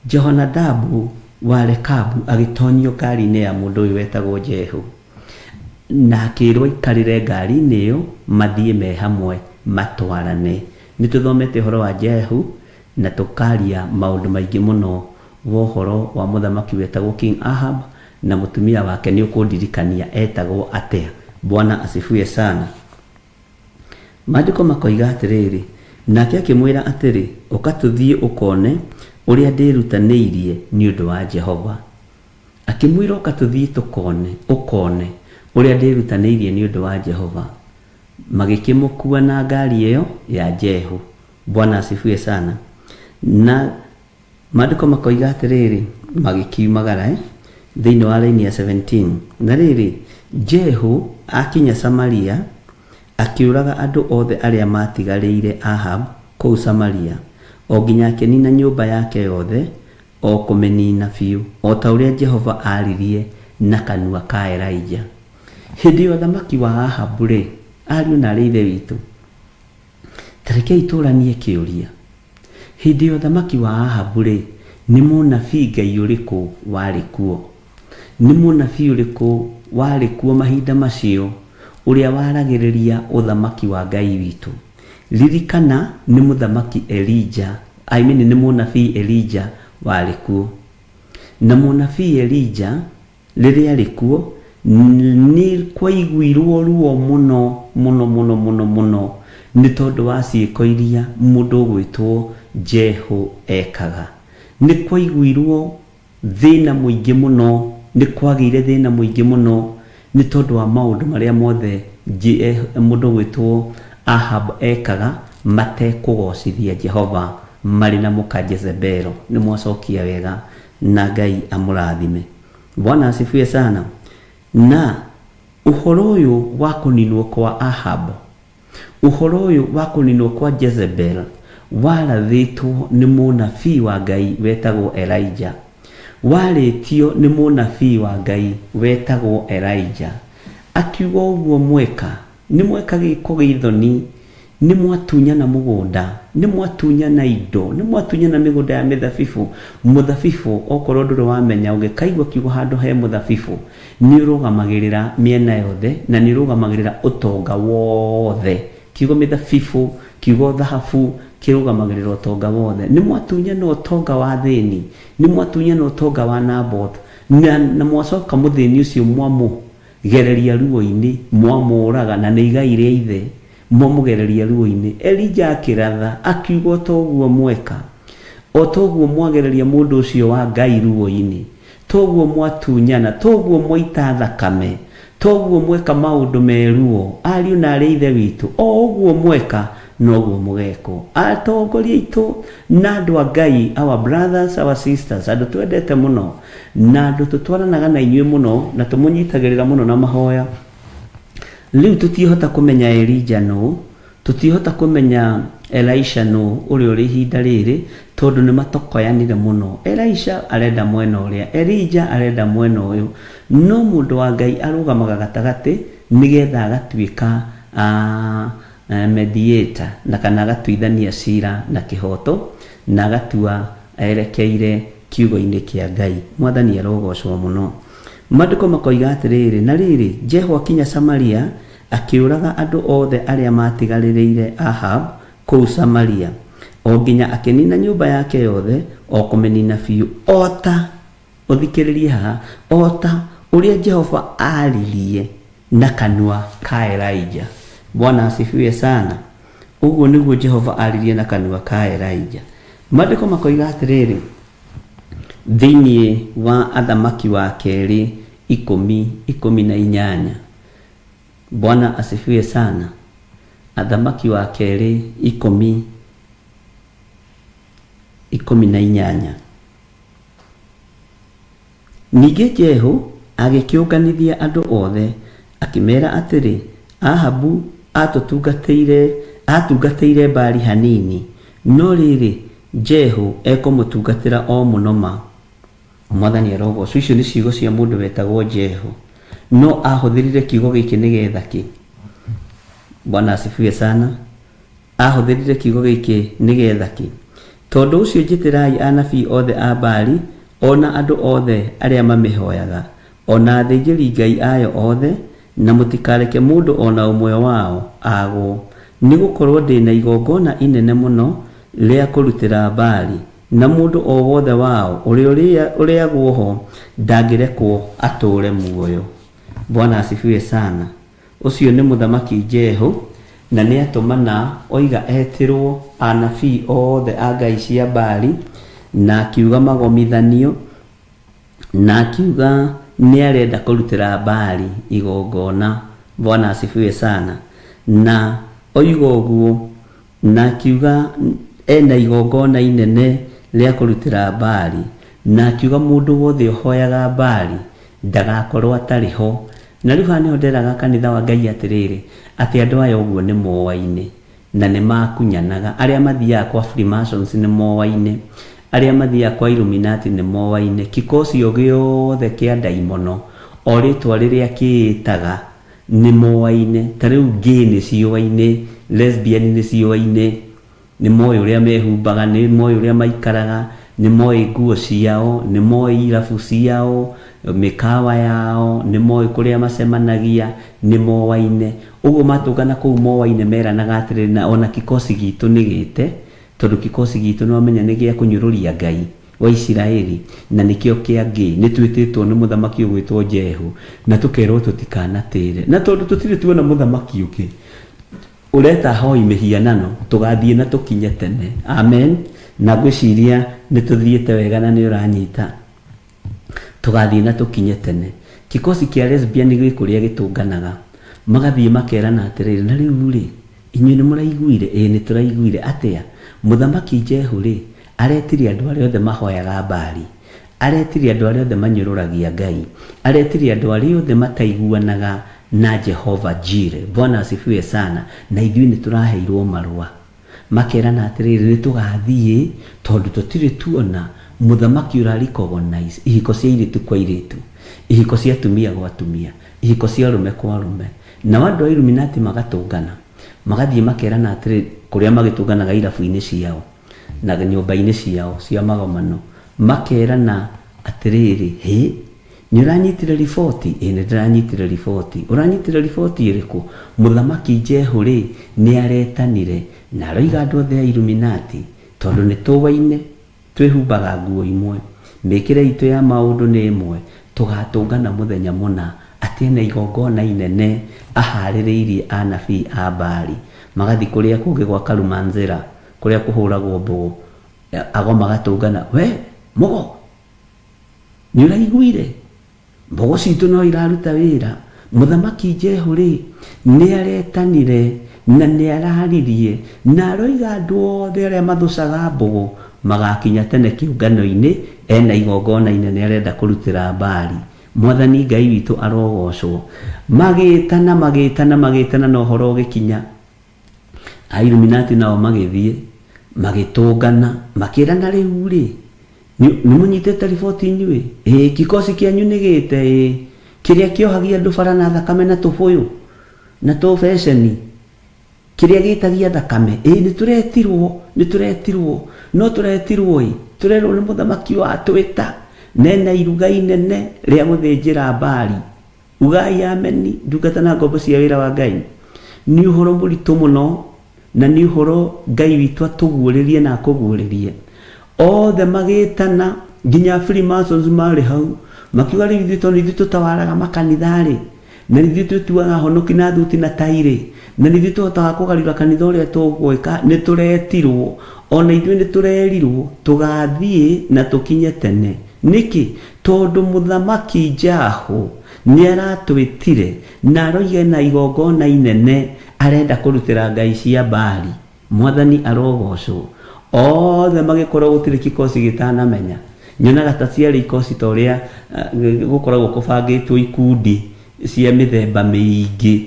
Jehonadabu wa Rekabu agĩtonyio ngari-inĩ ya mũndũ ũyũ wetagwo Jehu, na akĩĩrwo aikarĩre ngari-inĩ ĩyo mathiĩ me hamwe matwarane. Nĩ tũthomete ũhoro wa Jehu na tũkaria maũndũ maingĩ mũno wa ũhoro wa mũthamaki wetagwo King Ahab na mũtumia wake. Nĩ ũkũndirikania etagwo atĩa? Bwana asifiwe sana. Maandĩko makoiga atĩrĩrĩ, nake akĩmwĩra atĩrĩ, ũka tũthiĩ ũkone ũrĩa ndĩrutanĩirie nĩ ũndũ wa Jehova. Akĩmwĩra ũka tũthiĩ tũkone, ũkone ũrĩa ndĩrutanĩirie nĩ ũndũ wa Jehova. Magĩkĩmũkua na ngari ĩyo ya Jehu. Bwana asifiwe sana. Na maandĩko makoiga atĩrĩrĩ, magĩkiumagara thĩinĩ wa raini ya 17. Na rĩrĩ, Jehu akinya Samaria, akĩũraga andũ othe arĩa maatigarĩire Ahab kũu Samaria, o nginya akĩnina nyũmba yake yothe, o kũmĩnina biũ, o ta ũrĩa Jehova aaririe na kanua ka Elija. Hĩndĩ ya ũthamaki wa Ahabu-rĩ, ariũ na aarĩ a Ithe witũ, ta rekei tũranie kĩũria. Hĩndĩ ya ũthamaki wa Ahabu-rĩ, nĩ mũnabii Ngai ũrĩkũ warĩ kuo? Nĩ mũnabii ũrĩkũ warĩ kuo mahinda macio ũrĩa waragĩrĩria ũthamaki wa Ngai witũ? Ririkana nĩ mũthamaki Elija, I mean nĩ mũnabii Elija warĩ kuo. Na mũnabii Elija rĩrĩa arĩ kuo nĩ kwaiguirwo ruo mũno mũno mũno mũno mũno nĩ tondũ wa ciĩko iria mũndũ ũgwĩtwo Jehu ekaga. Nĩ kwaiguirwo thĩna mũingĩ mũno, nĩ kwagĩire thĩna mũingĩ mũno nĩ tondũ wa maũndũ marĩa mothe mũndũ ũgwĩtwo Ahab ekaga matekũgocithia Jehova marĩ na mũka Jezebelo. Nĩ mwacokia wega na Ngai amũrathime. Bwana asifiwe sana. Na ũhoro ũyũ wa kũninwo kwa Ahab, ũhoro ũyũ wa kũninwo kwa Jezebel warathĩtwo nĩ mũnabii wa Ngai wetagwo Elijah. Warĩtio nĩ mũnabii wa Ngai wetagwo Elijah. Akiuga ũguo mweka, nĩ mweka gĩko gĩthoni, nĩ mwatunyana mũgũnda, nĩ mwatunyana indo, nĩ mwatunyana mĩgũnda ya mĩthabibũ. Mũthabibũ okorwo ndũrĩ wamenya, ũngĩkaigua kiugo handũ he mũthabibũ, nĩ ũrũgamagĩrĩra mĩena yothe na nĩ ũrũgamagĩrĩra ũtonga wothe. Kiugo mĩthabibũ, kiugo thahabu kĩrũgamagĩrĩra ũtonga wothe. Nĩ mwatunyana ũtonga wa thĩni, nĩ mwatunyana ũtonga wa Naboth, na mwacoka mũthĩni ũcio mwamũgereria ruo-inĩ, mwamũraga na nĩ igai rĩa ithe, mwamũgereria ruo-inĩ. Elija akĩratha akiuga o toguo mweka, o toguo mwagereria mũndũ ũcio wa Ngai ruo-inĩ, toguo mwatunyana, toguo mwaita thakame, toguo mweka maũndũ me ruo, ariũ na arĩ ithe witũ, o ũguo mweka noguo mũgekwo. Atongoria aitũ na andũ a Ngai, our brothers, our sisters, andũ twendete mũno na andũ tũtwaranaga na inyuĩ mũno na tũmũnyitagĩrĩra mũno na mahoya. Rĩu tũtiĩhota kũmenya Elija nũ, tũtiĩhota kũmenya Elisha nũ ũrĩa ũrĩ ihinda rĩrĩ, tondũ nĩ matokoyanire mũno. Elisha arenda mwena ũrĩa, Elija arenda mwena ũyũ, no mũndũ wa Ngai arũgamaga gatagatĩ nĩgetha agatuĩka mediator, na kana agatuithania cira na kĩhoto, na agatua erekeire kiugo-inĩ kĩa Ngai. Mwathani arogocwo mũno. Maandĩko makoiga atĩrĩrĩ, na rĩrĩ, Jehu akinya Samaria, akĩũraga andũ othe arĩa maatigarĩrĩire Ahab kũu Samaria, o nginya akĩnina nyũmba yake yothe, o kũmĩnina biũ, o ta ũthikĩrĩrie haha, o ta ũrĩa Jehova aaririe na kanua ka Elijah. Bwana asifiwe sana. Ũguo nĩguo Jehova aaririe na kanua ka Elijah. Maandĩko makoiga atĩrĩrĩ, thĩinĩ wa Athamaki wa kerĩ 10:18. Bwana asifiwe sana. Athamaki wa kerĩ 10:18. Ningĩ Jehu agĩkĩũnganithia andũ othe, akĩmeera atĩrĩ, Ahabu aatũtungatĩire aatungatĩire Baali hanini, no rĩrĩ, Jehu ekũmũtungatĩra o mũno ma. Mwathani arogocwo. Icio nĩ ciugo cia mũndũ wetagwo Jehu. No ahũthĩrire kiugo gĩkĩ nĩgetha kĩ? Bwana asifiwe sana. Aahũthĩrire kiugo gĩkĩ nĩgetha kĩ? Tondũ ũcio njĩtĩrai anabii othe a Baali, o na andũ othe arĩa mamĩhoyaga, o na athĩnjĩri-ngai ayo othe, na mũtikareke mũndũ o na ũmwe wao aagwo, nĩ gũkorũo ndĩ na igongona inene mũno rĩa kũrutĩra Baali, na mũndũ o wothe wao ũrĩa ũrĩagwo ho ndangĩrekwo atũũre muoyo. Bwana asifiwe sana. Ũcio nĩ Mũthamaki Jehu, na nĩatũmana oiga etĩrwo anabii othe a ngai cia Baali, na akiuga magomithanio, na akiuga nĩarenda kũrutĩra Baali igongona. Bwana asifiwe sana. Na oiga ũguo, na akiuga ena igongona inene rĩa kũrutĩra Baali, na akiuga mũndũ wothe ũhoyaga Baali ndagakorwo atarĩ ho. Na rĩu haha nĩho nderaga kanitha wa Ngai atĩrĩrĩ, atĩ andũ aya ũguo nĩ moaine, na nĩ makunyanaga. Arĩa mathiaga kwa Freemasons nĩ moaine, arĩa mathiaga kwa Illuminati nĩ moaine, kikosi o gĩothe kĩa ndaimono, o rĩtwa rĩrĩa kĩĩtaga nĩ moaine. Ta rĩu gay nĩ ciũaine, lesbian nĩ ciũaine, Nĩ moĩ ũrĩa mehumbaga, nĩ moĩ ũrĩa maikaraga, nĩ moĩ nguo ciao, nĩ moĩ irabu ciao, mĩkawa yao, nĩ moĩ kũrĩa macemanagia, nĩ moaine. Ũguo matũngana kũu moaine meranaga atĩrĩrĩ, na ona kikosi gitũ nĩ gĩte, tondũ kikosi gitũ nĩ wamenya nĩ gĩa kũnyũrũria Ngai wa Isiraeli, na nĩkĩo kĩa gay. Nĩ twĩtĩtwo nĩ mũthamaki ũgwĩtwo Jehu, na tũkerwo tũtikanatĩre. Na tondũ tũtirĩ tuona mũthamaki ũngĩ, Ũreta ahoi mĩhianano, tũgathiĩ na tũkinye tene. Amen. Na ngwĩciria nĩ tũthiĩte wega na nĩ ũranyita. Tũgathiĩ na tũkinye tene. Kikosi kĩa lesbian gwĩ kũrĩa gĩtũnganaga. Magathiĩ makerana atĩrĩrĩ, na rĩu rĩ, inyuĩ nĩ mũraiguire? Ĩĩ nĩ tũraiguire. Atĩa? Mũthamaki Jehu rĩ, aretire andũ arĩa othe mahoyaga Baali. Aretire andũ arĩa othe manyũrũragia Ngai. Aretire andũ arĩa othe mataiguanaga na Jehova Jireh. Bwana asifiwe sana. Na ithuĩ nĩ tũraheirwo marũa. Makerana atĩrĩrĩ, nĩ tũgathiĩ tondũ tũtirĩ tuona mũthamaki ũra recognize ihiko cia airĩtu kwa airĩtu, ihiko cia atumia gwa atumia, ihiko cia arũme kwa arũme. Nao andũ a Illuminati magatũngana, magathiĩ makerana atĩrĩrĩ, kũrĩa magĩtũnganaga irabu-inĩ ciao, na nyũmba-inĩ ciao cia magomano, makerana atĩrĩrĩ, hĩ, nĩ ũranyitire riboti? Ĩĩ nĩ ndĩranyitire riboti. Ũranyitire riboti ĩrĩkũ? Mũthamaki Jehu-rĩ, nĩ aretanire, na aroiga andũ othe a Illuminati, tondũ nĩ tũwaine, twĩhumbaga nguo imwe, mĩkĩre itũ ya maũndũ nĩ ĩmwe, tũgatũngana mũthenya mũna, atĩ ena igongona inene aharĩrĩirie anabii a Baali. Magathiĩ kũrĩa kũngĩ gwa Karumanzĩra, kũrĩa kũhũragwo mbũgũ, ago magatũngana, we mũgo, nĩ ũraiguire? Mbũgũ citũ no iraruta wĩra. Mũthamaki Jehu-rĩ, nĩ aretanire na nĩ araririe na aroiga andũ othe arĩa mathũcaga mbũgũ magakinya tene kĩũngano-inĩ, ena igongona inene arenda kũrutĩra Baali. Mwathani Ngai witũ arogocwo. Magĩtana, magĩtana, magĩtana na ũhoro ũgĩkinya. A Illuminati nao magĩthiĩ magĩtũngana makĩrana rĩu rĩ nĩ mũnyitĩte riboti inyuĩ ĩĩ kikosi kĩanyu nĩ gĩte ĩĩ kĩrĩa kĩohagia andũ bara na thakame na tũbũyũ na tũbeceni kĩrĩa gĩtagia thakame ĩĩ nĩ tũretirwo nĩ tũretirwo no tũretirwo ĩ tũrerwo nĩ mũthamaki watwĩta nena iruga inene rĩa gũthĩnjĩra Baali Ugai ameni, ndungata na ngombo cia wĩra wa Ngai. Nĩ ũhoro mũritũ mũno, na nĩ ũhoro Ngai witũ atũguũrĩrie na akũguũrĩrie. Othe magĩtana, nginya Freemasons marĩ hau, makiuga rĩu ithuĩ tondũ ithuĩ tũtawaraga makanitha-rĩ, na nĩ ithuĩ twĩtuaga ahonoki na thuti na tai-rĩ, na nĩ ithuĩ tũhotaga kũgarũra kanitha ũrĩa tũgwĩka, nĩ tũretirwo, ona ithuĩ nĩ tũrerirwo tũgathiĩ na tũkinye tene. Nĩkĩ? Tondũ Mũthamaki Jahu nĩaratwĩtire na aroiga ena igongona inene arenda kũrutĩra ngai cia Baali. Mwathani arogocwo. Othe magĩkorwo gũtirĩ kikosi gĩtanamenya. Nyonaga ta ciarĩ ikoci ta ũrĩa gũkoragwo kũbangĩtwo ikundi cia mĩthemba mĩingĩ.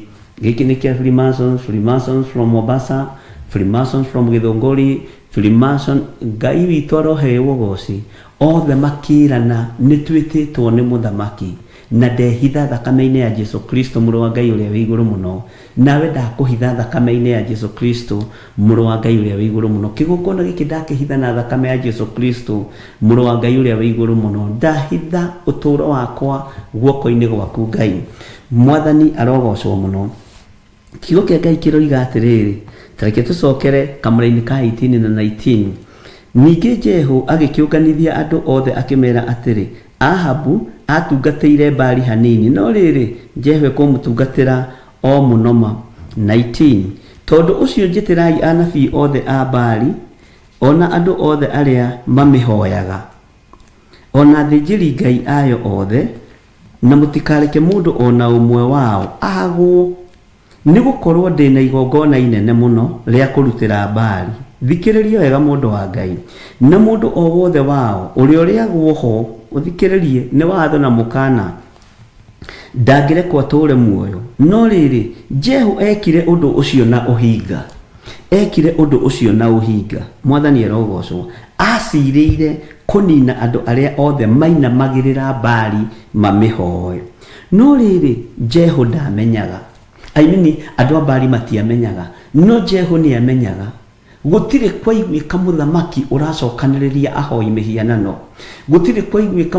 Gĩkĩ nĩ kĩa Freemasons, Freemasons from Mombasa, Freemasons from Gĩthũngũri, Freemason. Ngai witũ aroheo ũgoci. Othe makĩrana nĩ twĩtĩtwo nĩ mũthamaki na ndehitha thakame-inĩ ya Jesu Kristo mũrũ wa Ngai ũrĩa wĩ igũrũ mũno. Nawe ndakũhitha thakame-inĩ ya Jesu Kristo mũrũ wa Ngai ũrĩa wĩ igũrũ mũno. Kĩgongona gĩkĩ ndakĩhitha na thakame ya Jesu Kristo mũrũ wa Ngai ũrĩa wĩ igũrũ mũno. Ndahitha ũtũũro wakwa guoko-inĩ gwaku Ngai. Mwathani arogocwo mũno. Kiugo kĩa Ngai kĩroiga atĩrĩrĩ, ta reke tũcokere kamũra-inĩ ka 18 na 19. Ningĩ Jehu agĩkĩũnganithia andũ othe akĩmera atĩrĩ, Ahabu aatungatĩire Baali hanini, no rĩrĩ, Jehu ekũmũtungatĩra o mũno ma. 19 Tondũ ũcio njĩtĩrai anabii othe a Baali, o na andũ othe arĩa mamĩhoyaga, o na athĩnjĩri-ngai ayo othe, na mũtikareke mũndũ o na ũmwe wao agwo, nĩ gũkorũo ndĩ na igongona inene mũno rĩa kũrutĩra Baali. Thikĩrĩria wega mũndũ wa Ngai. Na mũndũ o wothe wao ũrĩa ũrĩagwo ho, ũthikĩrĩrie, nĩ watho na mũkaana, ndangĩrekwo atũũre muoyo. No rĩrĩ, Jehu eekire ũndũ ũcio na ũhinga. Eekire ũndũ ũcio na ũhinga. Mwathani arogocwo. Aacirĩire kũniina andũ arĩa othe mainamagĩrĩra Baali mamĩhoe. No rĩrĩ, Jehu ndaamenyaga. I mean, andũ a Baali matiamenyaga. No Jehu nĩ amenyaga. Gũtirĩ kwaiguĩka mũthamaki ũracokanĩrĩria ahoi mĩhianano. Gũtirĩ kwaiguĩka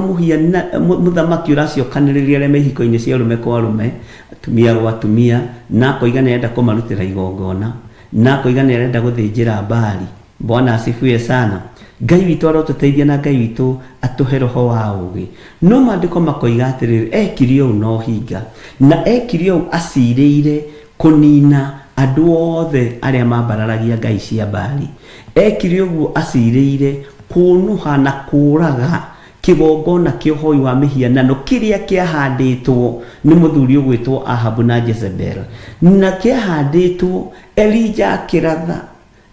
mũthamaki ũracokanĩrĩria arĩa me ihiko-inĩ cia arũme kwa arũme, atumia gwa atumia, na akoiga nĩ arenda kũmarutĩra igongona, na akoiga nĩ arenda gũthĩnjĩra Baali. Bwana asifiwe sana. Ngai witũ arotũteithia na Ngai witũ atũhe roho wa ũũgĩ. No maandĩko makoiga atĩrĩrĩ, ekire ũũ na ũhinga, na ekire ũũ acirĩire kũniina andũ othe arĩa mambararagia ngai cia Baali. Ekire ũguo acirĩire kũũnũha na kũũraga kĩgongona kĩa ũhoi wa mĩhianano kĩrĩa kĩahandĩtwo nĩ mũthuri ũgwĩtwo Ahabu na Jezebel. Na kĩahandĩtwo Elija akĩratha,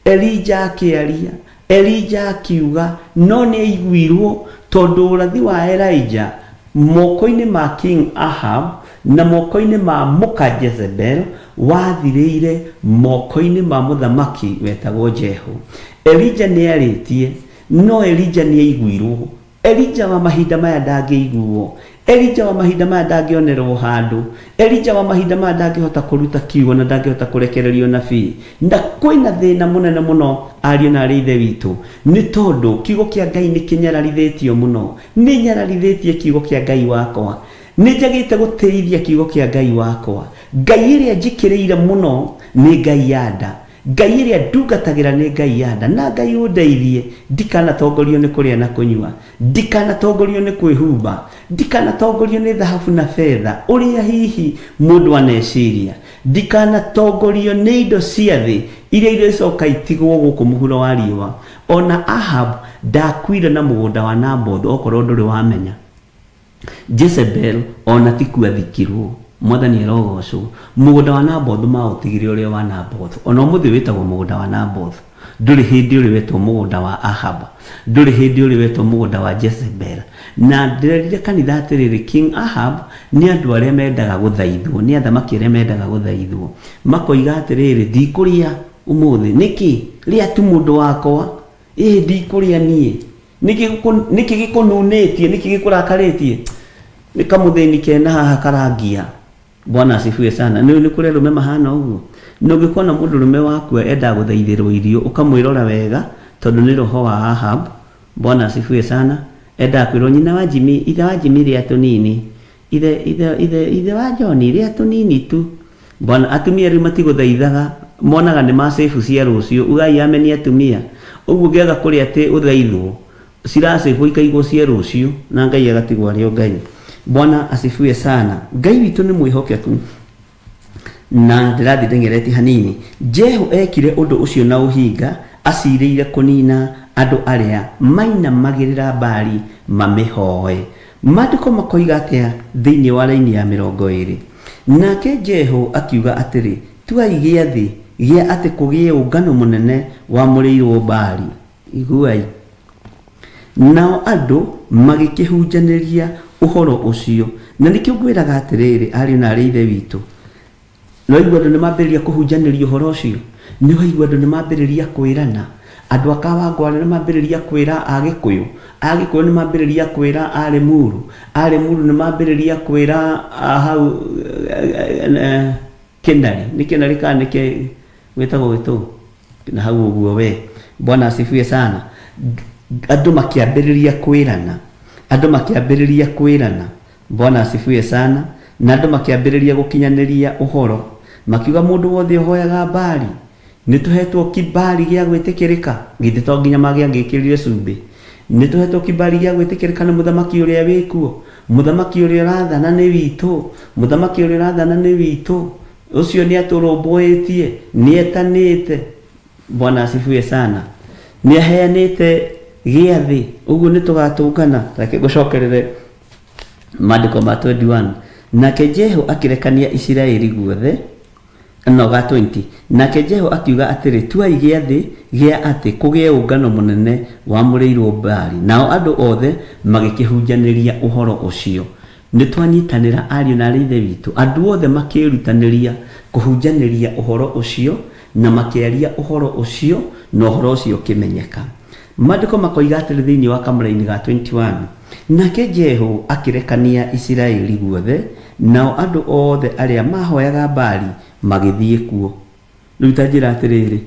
Elija akĩaria, Elija akiuga, no nĩ aiguirwo tondũ ũrathi wa Elija moko-inĩ ma King Ahab na moko-inĩ ma mũka Jezebel wathirĩire moko-inĩ ma mũthamaki wetagwo Jehu. Elija nĩ arĩtie, no Elija nĩ aiguirwo. Elija wa mahinda maya ndangĩiguo. Elija wa mahinda maya ndangĩonerwo handũ. Elija wa mahinda maya ndangĩhota kũruta kiugo na ndangĩhota kũrekererio nabii. Na kwĩna thĩna mũnene mũno ariũ na arĩ ithe witũ, nĩ tondũ kiugo kĩa Ngai nĩ kĩnyararithĩtio mũno. Nĩ nyararithĩtie kiugo kĩa Ngai wakwa. Nĩ njagĩte gũtĩithia kiugo kĩa Ngai wakwa. Ngai ĩrĩa njĩkĩrĩire mũno nĩ Ngai ya nda. Ngai ĩrĩa ndungatagĩra nĩ Ngai ya nda, na Ngai ũndeithie ndikanatongorio nĩ kũrĩa na kũnyua, ndikanatongorio nĩ kwĩhumba, ndikanatongorio nĩ thahabu na betha ũrĩa hihi mũndũ aneciria, ndikanatongorio nĩ indo cia thĩ iria irĩcoka itigwo gũkũ mũhuro wa riũa. O na Ahab ndakuire na mũgũnda wa Nabothu okorwo ndũrĩ wamenya. Jezebel o na ti kuo athikirwo. Mwathani arogocwo. Mũgũnda wa Nabothu maũtigire ũrĩ o wa Nabothu. O na ũmũthĩ wĩtagwo mũgũnda wa Nabothu. Ndũrĩ hĩndĩ ũrĩ wetwo mũgũnda wa Ahab. Ndũrĩ hĩndĩ ũrĩ wetwo mũgũnda wa Jezebel. Na ndĩrerire kanitha atĩrĩrĩ, King Ahab nĩ andũ arĩa mendaga gũthaithwo, nĩ athamaki arĩa mendaga gũthaithwo. Makoiga atĩrĩrĩ, ndikũrĩa ũmũthĩ. Nĩkĩ? Rĩa tu mũndũ wakwa. Ĩĩ ndikũrĩa niĩ. Nĩkĩ gĩkũnunĩtie? Nĩkĩ gĩkũrakarĩtie? Nĩ kamũthĩni kena haha karangia. Bwana asifiwe sana. Nĩ nĩ kũrĩ arũme mahana ũguo. Na ũngĩkona mũndũrũme wakua endaga gũthaithĩrwo irio, ũkamwĩrora wega tondũ nĩ roho wa Ahab. Bwana asifiwe sana. Endaga kwĩrwo nyina wa Jimmy, ithe wa Jimmy rĩa tũnini. Ithe, ithe, ithe, ithe wa John rĩa tũnini tu. Bwana, atumia rĩu matigũthaithaga, monaga nĩ ma save cia rũciũ. Ugai ameni atumia. Ũguo ũngĩaga kũrĩa atĩ ũthaithwo, cirasĩbwo ikaigwo cia rũciũ na Ngai agatigwo arĩ o Ngai. Bwana asifiwe sana. Ngai witũ nĩ mwĩhokeku na ndĩrathiĩ ndeng'eretie hanini. Jehu ekire ũndũ ũcio na ũhinga, acirĩire kũnina andũ arĩa mainamagĩrĩra Baali mamĩhoe. Maandĩko makoiga atĩa thĩinĩ wa raini ya 20? Nake Jehu akiuga atĩrĩ, Tuai gĩathĩ gĩa atĩ kũgĩe ũngano mũnene wamũrĩirwo Baali. Iguai! Nao andũ magĩkĩhunjanĩria ũhoro ũcio. Na nĩkĩo ngwĩraga atĩrĩrĩ, ariũ na aarĩ a Ithe witũ, nĩwaigua andũ nĩmambĩrĩria kũhunjanĩria ũhoro ũcio? Nĩwaigua andũ nĩmambĩrĩria kwĩrana? Andũ a Kawangware nĩmambĩrĩria kwĩra Agĩkũyũ? Agĩkũyũ nĩmambĩrĩria kwĩra a Limuru? A Limuru nĩmambĩrĩria kwĩra a hau Kĩnarĩ? Nĩ Kĩnarĩ kana nĩ gwĩtagwo Gĩtũũ? Na hau ũguo we. Bwana asifiwe sana. Andũ makĩambĩrĩria kwĩrana. Andũ makĩambĩrĩria kwĩrana. Bwana asifiwe sana. Na andũ makĩambĩrĩria gũkinyanĩria ũhoro. Makiuga mũndũ wothe ũhoyaga Baali, nĩ tũhetwo kibali gĩa gwĩtĩkĩrĩka. Githĩ to nginya mangĩangĩkĩrire cumbĩ? Nĩ tũhetwo kibali gĩa gwĩtĩkĩrĩka nĩ mũthamaki ũrĩa wĩkuo. Mũthamaki ũrĩa ũrathana nĩ witũ. Mũthamaki ũrĩa ũrathana nĩ witũ. Ũcio nĩ atũrũmbũĩtie, nĩ etanĩte. Bwana asifiwe sana. Nĩ aheanĩte gĩathĩ, ũguo nĩ tũgatũngana. Reke ngũcokerere maandĩko ma 21. Nake Jehu akĩrekania Isiraeli guothe, no ga 20. Nake Jehu akiuga atĩrĩ, Tuai gĩathĩ gĩa atĩ kũgĩe ũngano mũnene wamũrĩirwo Baali. Nao andũ othe magĩkĩhunjanĩria ũhoro ũcio. Nĩ twanyitanĩra ariũ na aarĩ a Ithe witũ. Andũ othe makĩĩrutanĩria kũhunjanĩria ũhoro ũcio na makĩaria ũhoro ũcio, na ũhoro ũcio ũkĩmenyeka. Maandĩko makoiga atĩrĩ thĩinĩ wa kamũraini ga 21, Nake Jehu akĩrekania Isiraeli guothe, nao andũ othe arĩa maahoyaga Baali magĩthiĩ kuo. Rĩu ta njĩra atĩrĩrĩ,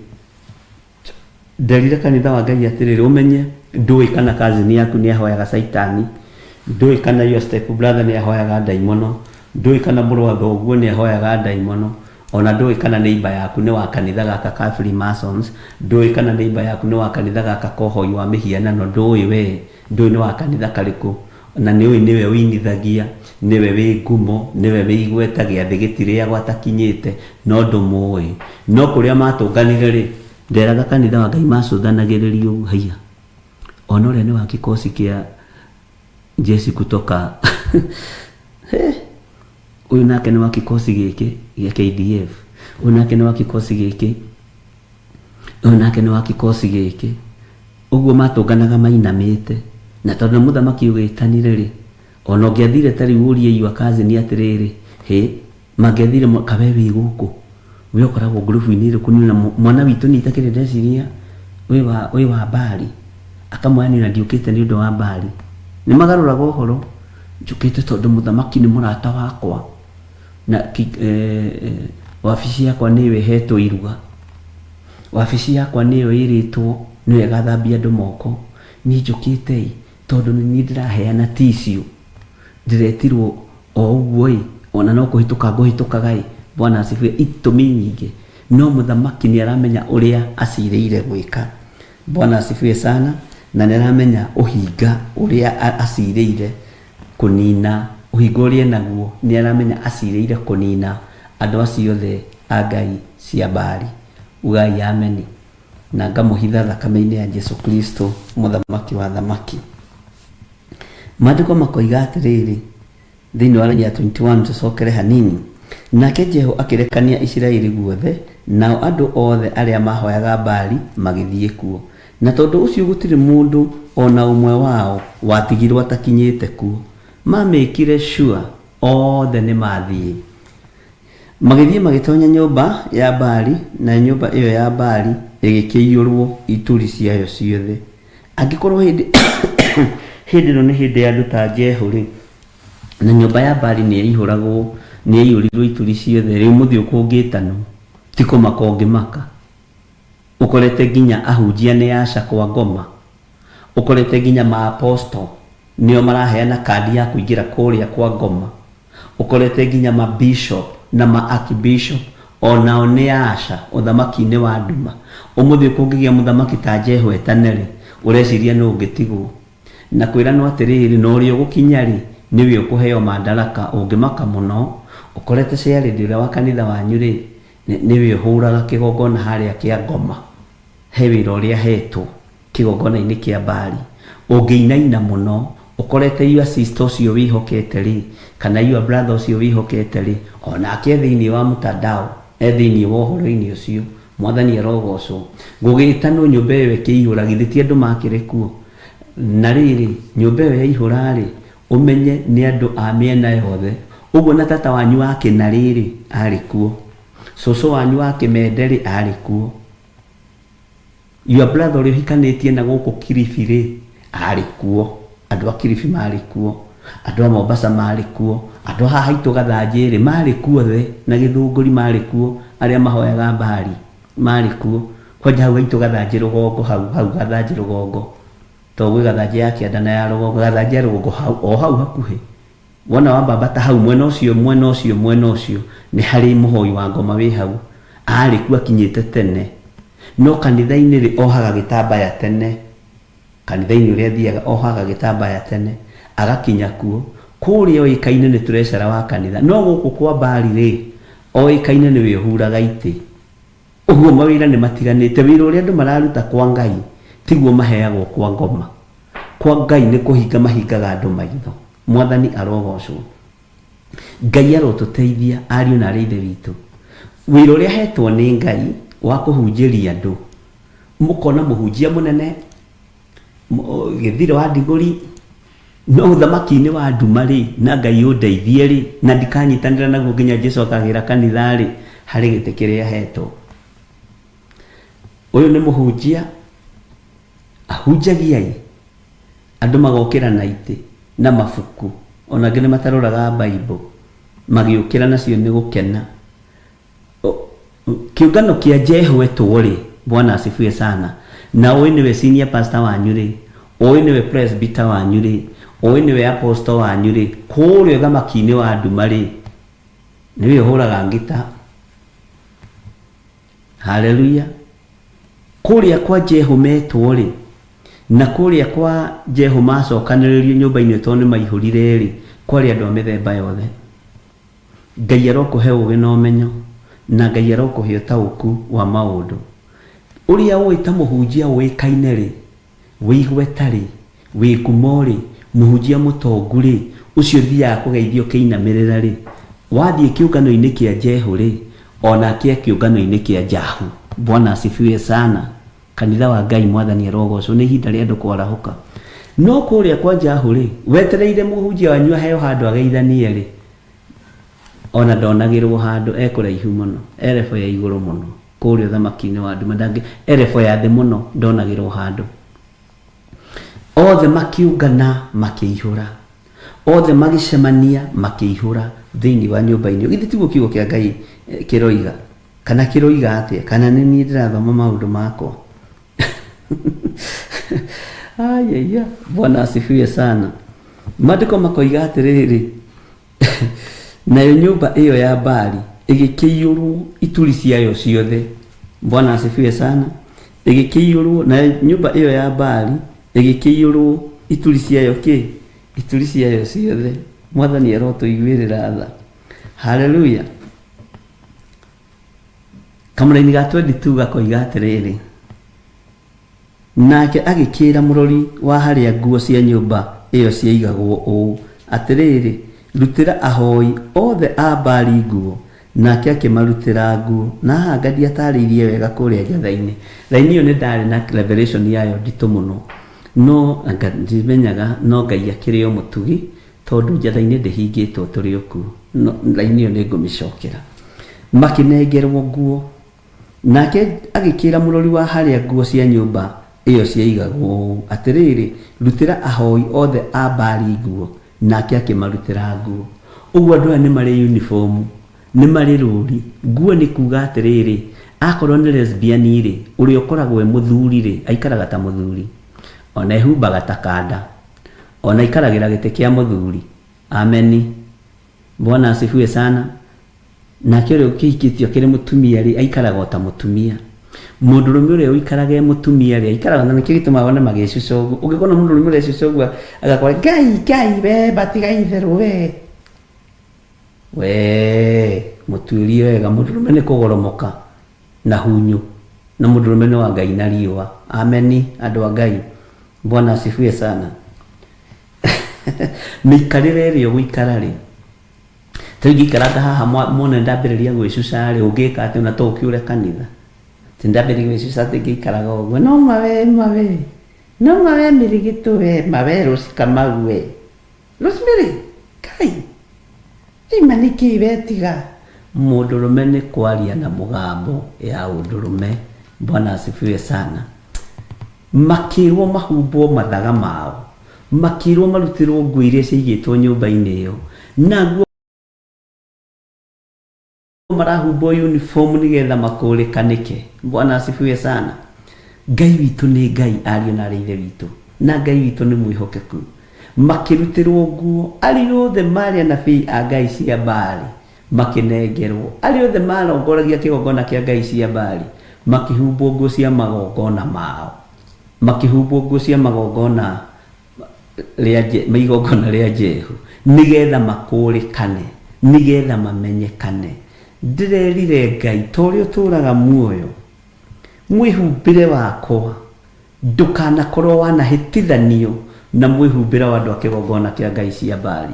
Nderire kanitha wa Ngai atĩrĩrĩ, ũmenye ndũĩ kana cousin yaku nĩ ahoyaga caitani, ndũĩ kana your step brother nĩ ahoyaga ndaimono, ndũĩ kana mũrũ wa thoguo nĩ ahoyaga ndaimono, ona ndũĩ kana neighbor yaku nĩ wa kanitha gaka ka Freemasons, ndũĩ kana neighbor yaku nĩ wa kanitha gaka ka ũhoi wa mĩhianano, ndũĩ we, ndũĩ nĩ wa kanitha karĩkũ, na nĩ ũĩ nĩwe ũinithagia, nĩwe wĩ ngumo, nĩwe wĩ igweta, gĩathĩ gĩtirĩagwo atakinyĩte, no ndũmũĩ. No kũrĩa matũnganire rĩ, Nderaga kanitha wa Ngai macũthanagĩrĩria ũguo haiya ona ũrĩa nĩ wa kikosi kĩa jeshi kutoka He, ũyũ nake nĩ wa kikosi gĩkĩ gĩa KDF ũyũ nake nĩ wa kikosi gĩkĩ ũyũ nake nĩ wa kikosi gĩkĩ ũguo matũnganaga mainamĩte na tondũ nĩ mũthamaki ũgĩtanire rĩ ona ũngĩathire ta rĩu ũrie your cousin atĩrĩrĩ hĩ Mangĩathire ka we wĩ gũkũ? We ũkoragwo ngurubu-inĩ ĩrĩkũ? Niĩ na mwana witũ niĩ itakĩrĩ ndeciria wĩ wa wĩ wa Baali. Akamwĩra niĩ ona ndiũkĩte nĩ ũndũ wa Baali. Nĩ magarũraga ũhoro, njũkĩte tondũ mũthamaki nĩ mũrata wakwa na wabici yakwa nĩyo ĩhetwo iruga. Wabici yakwa nĩyo ĩrĩtwo nĩyo ĩgathambia andũ moko. Niĩ njũkĩte ĩ tondũ nĩ niĩ ndĩraheana tissue. Ndĩretirwo o ũguo-ĩ, o na no kũhĩtũka ngũhĩtũkaga-ĩ, Bwana asifiwe, itũmi nyingĩ, no mũthamaki nĩ aramenya ũrĩa acirĩire gwĩka. Bwana asifiwe sana, na nĩ aramenya ũhinga ũrĩa acirĩire kũnina, ũhinga ũrĩa enaguo, nĩ aramenya acirĩire kũnina andũ acio othe a ngai cia Baali. Ugai ameni. Na ngamũhitha thakame-inĩ ya Jesu Kristo, mũthamaki wa athamaki. Maandĩko makoiga atĩrĩrĩ, thĩinĩ wa raini ya 21 tũcokere hanini, Nake Jehu akĩrekania Isiraeli guothe, nao andũ othe arĩa maahoyaga Baali magĩthiĩ kuo. Na tondũ ũcio gũtirĩ mũndũ o na ũmwe wao watigirũo atakinyĩte kuo. Mamĩkire sure othe nĩmathiĩ. Magĩthiĩ magĩtonya nyũmba ya Baali, nayo nyũmba ĩyo ya Baali ĩgĩkĩiyũrũo ituri ciayo ciothe. Angĩkorwo hĩndĩ hĩndĩ ĩno nĩ hĩndĩ ya andũ ta Jehu-rĩ, na nyũmba ya Baali nĩ yaihũragwo nĩ yaiyũrirwo ituri ciothe rĩ, ũmũthĩ ũkũngĩtanwo ti kũmaka ũngĩmaka. Ũkorete nginya ahunjia nĩ aca kwa ngoma, ũkorete nginya ma apostle nĩo maraheana kandi ya kũingĩra kũrĩa kwa ngoma. Ũkorete nginya ma bishop na ma archbishop o nao nĩ aca ũthamaki-inĩ wa nduma. Ũmũthĩ kũngĩgĩa mũthamaki ta Jehu etane-rĩ, ũreciria nũ ũngĩtigwo? Na kwĩranwo atĩrĩrĩ, na ũrĩa ũgũkinya-rĩ, nĩwe ũkũheo mandaraka. Ũngĩmaka mũno, ũkorete chairlady ũrĩa wa kanitha wanyu-rĩ, nĩwe ũhũraga kĩgongona harĩa kĩa ngoma. He wĩra ũrĩa ahetwo. kĩgongona-inĩ kĩa Baali. Ũngĩinaina mũno, ũkorete your sister ũcio wĩhokete-rĩ, kana your brother ũcio wĩhokete-rĩ, o nake e thĩinĩ wa mtandao, e thĩinĩ wa ũhoro-inĩ ũcio. Mwathani arogocwo. Gũgĩtanwo nyũmba ĩyo ĩkĩihũra, githĩ ti andũ makĩrĩ kuo? Na rĩrĩ, nyũmba ĩyo yaihũra-rĩ, ũmenye nĩ andũ a mĩena yothe. Ũguo na tata wanyu wa Kĩnarĩ-rĩ, arĩ kuo. Cũcũ wanyu wa Kĩmende-rĩ, arĩ kuo. Your brother ũrĩa ũhikanĩtie na gũkũ Kilifi-rĩ, arĩ kuo. Andũ a Kilifi marĩ kuo. Andũ a Mombasa marĩ kuo. Andũ a haha haitũ Gathanjĩ-rĩ, marĩ kuo othe, na Gĩthũngũri marĩ kuo, arĩa mahoyaga Baali marĩ kuo. Kwanja hau haitũ Gathanjĩ rũgongo hau, hau Gathanjĩ rũgongo, tondũ gwĩ Gathanjĩ ya kĩanda na ya rũgongo, Gathanjĩ ya rũgongo hau, o hau hakuhĩ. Wona wambambata hau mwena ũcio, mwena ũcio, mwena ũcio, nĩ harĩ mũhoi wa ngoma wĩ hau. Arĩ kuo akinyĩte tene. No kanitha-inĩ rĩ, ohaga gĩtambaya tene. Kanitha-inĩ ũrĩa athiaga ohaga gĩtambaya tene, agakinya kuo. Kũrĩa oĩkaine nĩ treasurer wa kanitha. No gũkũ kwa Baali rĩ, oĩkaine nĩwe ũhuraga itĩ. Ũguo mawĩra nĩ matiganĩte. Wĩra ũrĩa andũ mararuta kwa Ngai tiguo maheagwo kwa ngoma. Kwa Ngai nĩ kũhinga mahingaga andũ maitho. Mwathani arogocwo. Ngai arotũteithia ariũ na arĩ a ithe witũ. Wĩra ũrĩa hetwo nĩ Ngai wa kũhunjĩria andũ, mũkona mũhunjia mũnene, Gĩthirĩ wa Ndigũri, no ũthamaki-inĩ wa nduma rĩ, na Ngai ũndeithie rĩ, na ndikanyitanĩra naguo nginya Jesu akagĩra kanitha rĩ, harĩ gĩtĩ kĩrĩa hetwo. Ũyũ nĩ mũhunjia, ahunjagia-ĩ, andũ magokĩra na itĩ na mabuku, ona angĩ nĩ mataroraga Bible, magĩũkĩra nacio nĩ gũkena. Kĩũngano kĩa Jehu etwo-rĩ, Bwana asifiwe sana, na ũĩ nĩwe senior pastor wanyu-rĩ, ũĩ nĩwe presbyter wanyu-rĩ, ũĩ nĩwe apostle wanyu-rĩ, kũrĩa ũthamaki-inĩ wa nduma-rĩ, nĩwe ũhũraga ngita. Haleluya. Kũrĩa kwa Jehu metwo-rĩ, na kũrĩa kwa Jehu macokanĩrĩrio nyũmba-inĩ tondũ nĩ maihũrire-rĩ, kwarĩ andũ a mĩthemba yothe. Ngai arokũhe ũũgĩ na ũmenyo, na Ngai arokũhe ũtaũku wa maũndũ. Ũrĩa ũĩ ta mũhunjia ũĩkaine-rĩ, wĩ igweta-rĩ, wĩ ngumo-rĩ, mũhunjia mũtongu-rĩ, ũcio ũthiaga kũgeithio ũkĩinamĩrĩra-rĩ, wathiĩ kĩũngano-inĩ kĩa Jehu-rĩ, o nake e kĩũngano-inĩ kĩa Jahu. Bwana asifiwe sana. Kanitha wa Ngai Mwathani arogocwo nĩ ihinda rĩa andũ kwarahũka. No kũrĩa kwa Jahu-rĩ, wetereire mũhunjia wanyu aheo handũ ageithanie-rĩ, ona ndonagĩrwo handũ, e kũraihu mũno, e level ya igũrũ mũno, kũrĩa ũthamaki-inĩ wa nduma, ndangĩ, e level ya thĩ mũno, ndonagĩrwo handũ. Othe makĩũngana makĩihũra, othe magĩcemania makĩihũra thĩinĩ wa nyũmba-inĩ ĩyo. Githĩ tiguo kiugo kĩa Ngai kĩroiga? Kana kĩroiga atĩa? Kana nĩ niĩ ndĩrathoma maũndũ makwa? Ayaya, Bwana asifiwe sana. Maandĩko makoiga atĩrĩrĩ, nayo nyũmba ĩyo ya Baali ĩgĩkĩiyũrwo ituri ciayo ciothe. Bwana asifiwe sana. Ĩgĩkĩiyũrwo, nayo nyũmba ĩyo ya Baali ĩgĩkĩiyũrwo ituri ciayo kĩ? Ituri ciayo ciothe. Mwathani arotũiguĩrĩra tha. Haleluya. Kamũraini ga 22 gakoiga atĩrĩrĩ, Nake agĩkĩĩra mũrori wa harĩa nguo cia nyũmba ĩyo ciaigagwo ũũ, Atĩrĩrĩ, rutĩra ahoi othe a Baali nguo. Nake akĩmarutĩra nguo. Na haha anga ndiatarĩirie wega kũrĩa njatha-inĩ. Raini ĩyo nĩ ndarĩ na revelation yayo nditũ mũno, no anga ndimenyaga, no Ngai akĩrĩ o mũtugi, Tondũ njatha-inĩ ndĩhingĩtwo tũrĩ o kuo, no raini ĩyo nĩngũmĩcokera. Makĩnengerwo nguo. Nake agĩkĩĩra mũrori wa harĩa nguo cia nyũmba ĩyo ciaigagwo ũũ, Atĩrĩrĩ, rutĩra ahoi othe a Baali nguo. Nake akĩmarutĩra nguo. Ũguo andũ aya nĩ marĩ uniform, nĩ marĩ rũũri. Nguo nĩ kuuga atĩrĩrĩ, akorwo nĩ lesbian-rĩ, ũrĩa ũkoragwo e mũthuri-rĩ, aikaraga ta mũthuri. O na ehumbaga ta kanda. O na aikaragĩra gĩtĩ kĩa mũthuri. Ameni. Bwana asifiwe sana. Nake ũrĩa ũkĩhikĩtio akĩrĩ mũtumia-rĩ, aikaraga o ta mũtumia. Mũndũrũme ũrĩa ũikaraga e mũtumia-rĩ, aikaraga na nĩkĩo gĩtũmaga wone magĩcuca ũguo. Ũngĩkona mũndũrũme ũrecuca ũguo agakwĩra Ngai, Ngai, we batiga itherũ we. We, mũtuĩrie wega, mũndũrũme nĩ kũgoromoka na hunyũ, na mũndũrũme nĩ wa Ngai na riũa. Ameni, andũ a Ngai. Bwana asifiwe sana. Mĩikarĩre ĩrĩa ũgũikara rĩ, ta rĩu ingĩikaranga haha muone ndambĩrĩria gwĩcuca rĩ, ũngĩka atĩa ona to ũkĩũre kanitha? Atĩ ndambĩrĩria gwĩcuca atĩ ngĩikaraga ũguo, no ma we, ma we. No ma we Mĩrĩgĩtũ we, ma we Rose Kamau we. Rosemary, Ngai, ima nĩkĩĩ we tiga. Mũndũrũme nĩ kwaria na mũgambo ya ũndũrũme. Bwana asifiwe sana. Makĩrwo mahumbwo mathaga mao, makĩrwo marutĩrwo nguo iria ciaigĩtwo nyũmba-inĩ ĩyo, na nguo marahumbwo uniform nĩgetha makũrĩkanĩke. Bwana asifiwe sana. Ngai witũ nĩ Ngai ariũ na arĩ ithe witũ, na Ngai witũ nĩ mwĩhokeku. Makĩrutĩrwo nguo arĩa othe marĩ anabii a ngai cia Baali makĩnengerwo, arĩa othe marongoragia kĩgongona kĩa ngai cia Baali makĩhumbwo nguo cia magongona mao, makĩhumbwo nguo cia magongona rĩa Je- igongona rĩa Jehu nĩgetha makũrĩkane, nĩgetha mamenyekane. Ndĩrerire Ngai ta ũrĩa ũtũraga muoyo, mwĩhumbĩre wakwa ndũkanakorwo wanahĩtithanio na mwĩhumbĩre wa andũ a kĩgongona kĩa ngai cia Baali.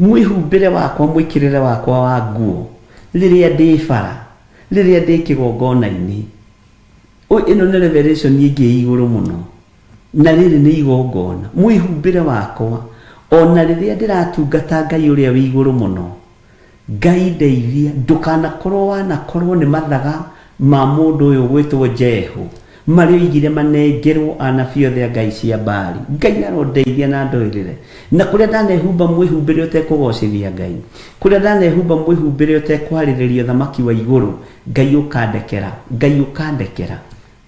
Mwĩhumbĩre wakwa, mwĩkĩrĩre wakwa wa nguo rĩrĩa ndĩ bara, rĩrĩa ndĩ kĩgongona-inĩ. Ĩno nĩ revelation ĩngĩ ĩ igũrũ mũno, na rĩrĩ nĩ igongona. Mwĩhumbĩre wakwa ona rĩrĩa ndĩratungata Ngai ũrĩa wĩ igũrũ mũno, Ngai ndeithia ndũkanakorwo wanakorwo nĩ mathaga ma mũndũ ũyũ ũgwĩtwo Jehu, marĩa oigire manengerwo anabii othe a ngai cia Baali. Ngai arondeithia na ndoĩrĩre. Na kũrĩa ndanehumba mwĩhumbĩre ũtekũgocithia Ngai, kũrĩa ndanehumba mwĩhumbĩre ũtekwarĩrĩria ũthamaki wa igũrũ, Ngai ũkandekera, Ngai ũkandekera.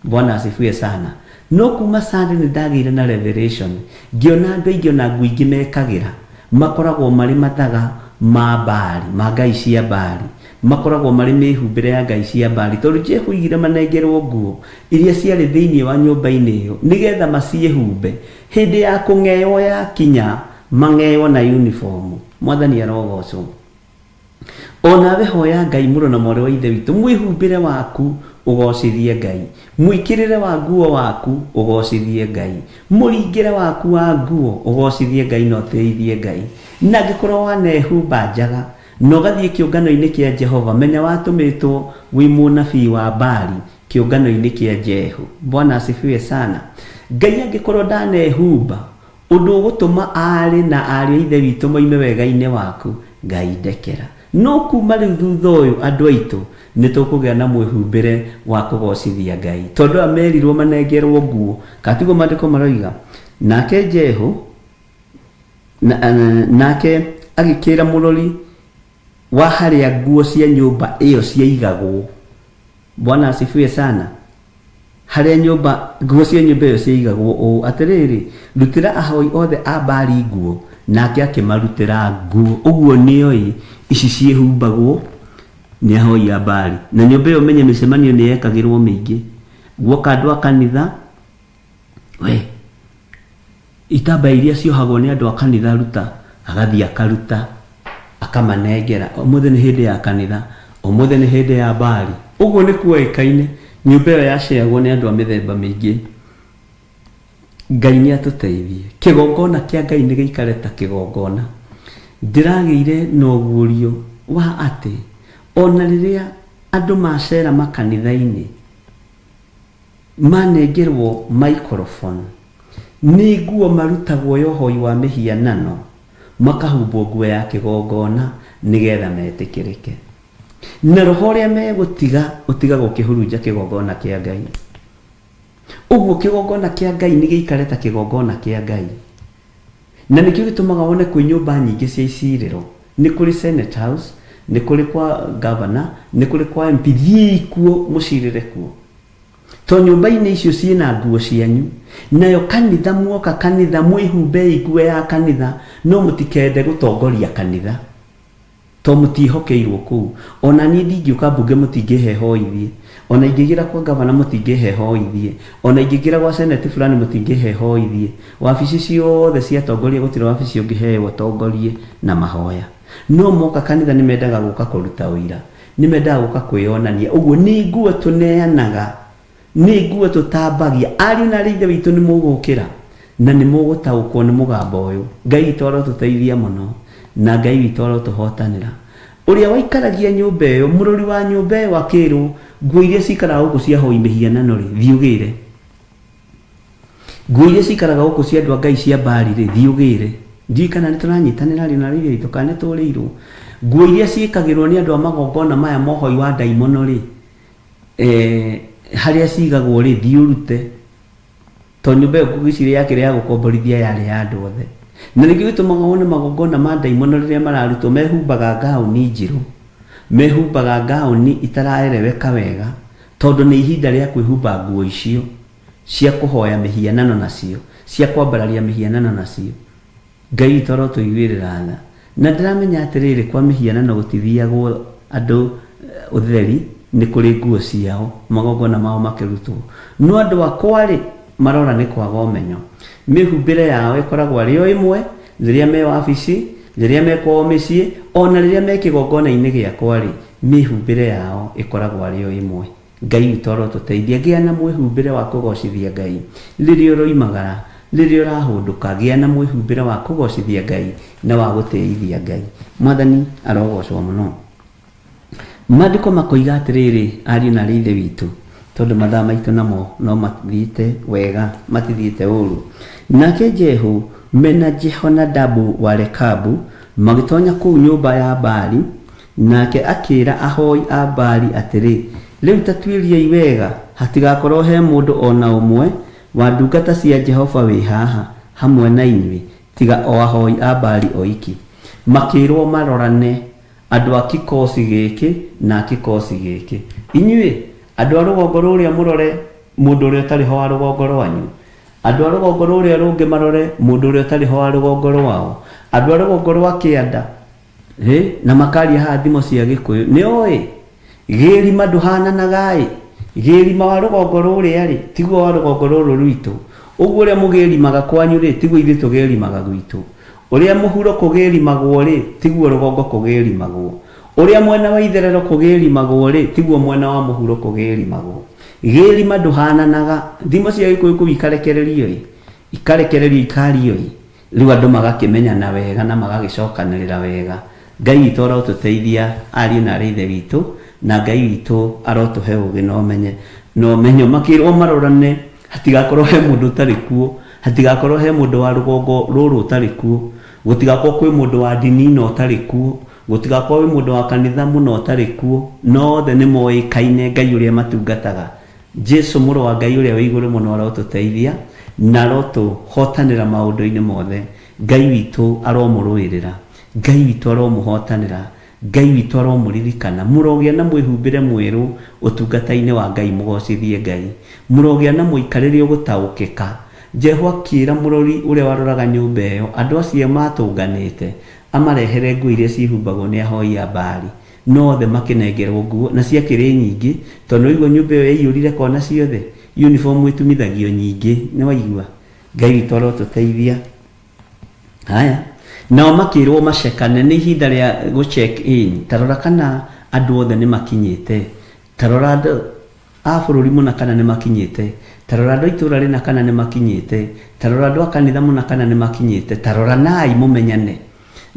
Bwana asifiwe sana. No kuma Sunday nĩ ndagĩire na revelation, ngĩona andũ aingĩ ona nguo ingĩ mekagĩra, makoragwo marĩ mathaga ma Baali, ma ngai cia Baali, makoragwo marĩ mĩhumbĩre ya ngai cia Baali, tondũ Jehu oigire manengerwo nguo iria ciarĩ thĩinĩ wa nyũmba-inĩ ĩyo nĩgetha maciĩhumbe hĩndĩ ya kũng'eywo yakinya, mang'eywo na uniform. Mwathani arogocwo. Onawe hoya Ngai mũrũ na mwarĩ wa ithe witũ, mwĩhumbĩre waku ũgocithie Ngai, mwĩkĩrĩre wa nguo waku ũgocithie Ngai, mũringĩre waku wa nguo ũgocithie Ngai na ũtĩithie Ngai. Na angĩkorwo wanehumba njaga na ũgathiĩ kĩũngano-inĩ kĩa Jehova, menya watũmĩtwo wĩ mũnabii wa Baali kĩũngano-inĩ kĩa Jehu. Bwana asifiwe sana. Ngai angĩkorwo ndanehumba ũndũ ũgũtũma aarĩ na ariũ a ithe witũ moime wega-inĩ waku, Ngai ndekera. No kuma rĩu thutha ũyũ andũ aitũ nĩ tũkũgĩa na mwĩhumbĩre wa kũgocithia Ngai, tondũ aya merirwo manengerwo nguo, kana tiguo maandĩko maroiga? Nake Jehu nake agĩkĩra mũrori wa harĩa nguo cia nyũmba ĩyo ciaigagwo. Bwana asifiwe sana. Harĩa nyũmba nguo cia nyũmba ĩyo ciaigagwo ũũ, atĩrĩrĩ, rutĩra ahoi othe a Baali nguo. Nake akĩmarutĩra nguo. Ũguo nĩoĩ ici ciĩhumbagwo nĩ ahoi a Baali. Na nyũmba ĩyo ũmenye mĩcemanio nĩ yekagĩrwo mĩingĩ. Guoka andũ a kanitha, we itambaya iria ciohagwo nĩ andũ a kanitha ruta, agathiĩ akaruta, akamanengera. Ũmũthĩ nĩ hĩndĩ ya kanitha, ũmũthĩ nĩ hĩndĩ ya Baali. Ũguo nĩ kuoĩkaine, nyũmba ĩyo yaceagwo nĩ andũ a mĩthemba mĩingĩ. Ngai nĩ atũteithie. Kĩgongona kĩa Ngai nĩ gĩikare ta kĩgongona. Ndĩragĩire na ũguũrio wa atĩ ona rĩrĩa andũ macera makanitha-inĩ, manengerwo microphone, nĩ nguo marutagwo ya ũhoi wa mĩhianano, makahumbwo nguo ya kĩgongona nĩgetha metĩkĩrĩke. Na roho ũrĩa megũtiga ũtigagwo ũkĩhurunja kĩgongona kĩa Ngai. Ũguo kĩgongona kĩa Ngai nĩ gĩikare ta kĩgongona kĩa Ngai. Na nĩkĩo gĩtũmaga wone kwĩ nyũmba nyingĩ cia icirĩro, nĩ kũrĩ Senate House, nĩ kũrĩ kwa governor, nĩ kũrĩ kwa MP, thiĩi kuo mũcirĩre kuo. To nyũmba-inĩ icio ciĩna nguo cianyu. Nayo kanitha muoka kanitha mwĩhumbei nguo ya kanitha, no mũtikende gũtongoria kanitha. To mũtiĩhokeirwo kũu. Ona niĩ ndingĩũka mbunge mũtingĩhe hoithie. Ona ingĩgĩra kwa gavana mũtingĩhe hoithie. Ona ingĩgĩra gwa senate fulani mũtingĩhe hoithie. Wabici ciothe cia atongoria gũtirĩ wabici ũngĩheo ũtongorie na mahoya. No moka kanitha nĩ mendaga gũka kũruta ũira. Nĩ mendaga gũka kwĩyonania. Ũguo nĩ nguo tũneanaga, nĩ nguo tũtambagia. Ariũ na aarĩ a Ithe witũ nĩ mũgũkĩra na nĩ mũgũtaũkwo nĩ mũgambo ũyũ. Ngai witũ arotũteithia mũno na Ngai witũ arotũhotanĩra. Ũrĩa waikaragia nyũmba ĩyo, mũrori wa nyũmba ĩyo akĩrwo, nguo iria cikaraga gũkũ cia ahoi mĩhianano-rĩ, thiĩ ũgĩre. Nguo iria cikaraga gũkũ cia andũ a Ngai cia Baali rĩ, thiĩ ũgĩre. Ndiũĩ kana nĩ tũranyitanĩra ariũ na aarĩ a Ithe witũ kana nĩ tũrĩirwo. Nguo iria ciĩkagĩrwo nĩ andũ a magongona maya ma ũhoi wa ndaimono rĩ, eh, harĩa cigagwo rĩ, thiĩ ũrute. Tondũ nyũmba ĩyo ngwĩciria yakĩrĩ ya gũkomborithia yarĩ ya andũ othe. Na nĩkĩo gĩtũmaga wone magongona ma ndaimono rĩrĩa mararutwo mehumbaga ngaũni njirũ, mehumbaga ngaũni itaraereweka wega, tondũ nĩ ihinda rĩa kwĩhumba nguo icio cia kũhoya mĩhianano nacio, cia kwambararia mĩhianano nacio. Ngai witũ arotũiguĩrĩra tha. Na ndĩramenya atĩrĩrĩ, kwa mĩhianano gũtithiagwo andũ ũtheri, nĩ kũrĩ nguo ciao, magongona mao makĩrutwo. No andũ akwa-rĩ, marora nĩ kwaga ũmenyo. Mĩhumbĩre yao ĩkoragwo arĩ o ĩmwe, rĩrĩa me wabici, rĩrĩa me kwao mĩciĩ, o na rĩrĩa me kĩgongona-inĩ gĩakwa-rĩ, mĩhumbĩre yao ĩkoragwo arĩ o ĩmwe. Ngai witũ arotũteithia. Gĩa na mwĩhumbĩre wa kũgocithia Ngai. Rĩrĩa ũroimagara, rĩrĩa ũrahũndũka, gĩa na mwĩhumbĩre wa kũgocithia Ngai na wa gũtĩithia Ngai. Mwathani arogocwo mũno. Maandĩko makoiga atĩrĩrĩ, ariũ na aarĩ a Ithe witũ, tondũ mathaa maitũ namo no mathiĩte wega, matithiĩte ũũru. Nake Jehu me na Jehonadabu wa Rekabu magĩtonya kũu nyũmba ya Baali, Nake akĩĩra ahooi a Baali atĩrĩ, Rĩu ta tuĩriai wega, hatigakorwo he mũndũ o na ũmwe wa ndungata cia Jehova wĩ haha hamwe na inyuĩ, tiga o ahooi a Baali oiki. Makĩĩrwo marorane, andũ a kĩkosi gĩkĩ na a kĩkosi gĩkĩ. Inyuĩ, andũ a rũgongo rũrĩa mũrore mũndũ ũrĩa ũtarĩ ho wa rũgongo rwanyu, andũ a rũgongo rũrĩa rũngĩ marore mũndũ ũrĩa ũtarĩ ho wa rũgongo rwao, andũ a rũgongo rwa kĩanda Hĩ, na makaria haha thimo cia gĩkũyũ. Nĩ ũĩ? Gĩrima ndũhananaga ĩ. Gĩrima wa rũgongo rũrĩa rĩ, tiguo wa rũgongo rũrũ rwitũ. Ũguo ũrĩa mũgĩrimaga kwanyu rĩ, tiguo ithuĩ tũgĩrimaga gwitũ. Ũrĩa mũhuro kũgĩrimagwo rĩ, tiguo rũgongo kũgĩrimagwo. Ũrĩa mwena wa itherero kũgĩrimagwo rĩ, tiguo mwena wa mũhuro kũgĩrimagwo. Gĩrima ndũhananaga. Thimo cia gĩkũyũ kũu ikarekererio ĩ, ikarekererio ikario ĩ. Rĩu andũ magakĩmenyana wega na magagĩcokanĩrĩra wega. Ngai witũ arotũteithia ariũ na aarĩ a Ithe witũ, na Ngai witũ arotũhe ũgĩ na ũmenye na ũmenyo. Makĩrwo marorane hatigakorwo he mũndũ ũtarĩ kuo, hatigakorwo he mũndũ wa rũgongo rũrũ ũtarĩ kuo, gũtigakorwo kwĩ mũndũ wa ndini ĩno ũtarĩ kuo, gũtigakorwo kwĩ mũndũ wa kanitha mũna ũtarĩ kuo, no othe nĩ moĩkaine Ngai ũrĩa matungataga. Jesu mũrũ wa Ngai ũrĩa wĩ igũrũ mũno arotũteithia na arotũhotanĩra maũndũ-inĩ mothe. Ngai witũ aromũrũĩrĩra. Ngai witũ aromũhotanĩra. Ngai witũ aromũririkana. Mũrogĩa na mwĩhumbĩre mwerũ ũtungata-inĩ wa Ngai mũgocithie Ngai. Mũrogĩa na mũikarĩre ũgũtaũkĩka. Jehu akĩĩra mũrori ũrĩa waroraga nyũmba ĩyo andũ acio maatũnganĩte amarehere nguo iria ciĩhumbagwo nĩ ahoi a Baali. No othe makĩnengerwo nguo, na ciakĩrĩ nyingĩ, tondũ nĩwaigua nyũmba ĩyo yaiyũrire kona ciothe, uniform ĩtumithagio nyingĩ, nĩwaigua? Ngai witũ arotũteithia. Haya, nao makĩrwo macekane, nĩ ihinda rĩa gũ check in, ta rora kana andũ othe nĩ makinyĩte, ta rora andũ a bũrũri mũna kana nĩ makinyĩte, ta rora andũ a itũra rĩna kana nĩ makinyĩte, ta rora andũ a kanitha mũna kana nĩ makinyĩte, ta roranai mũmenyane.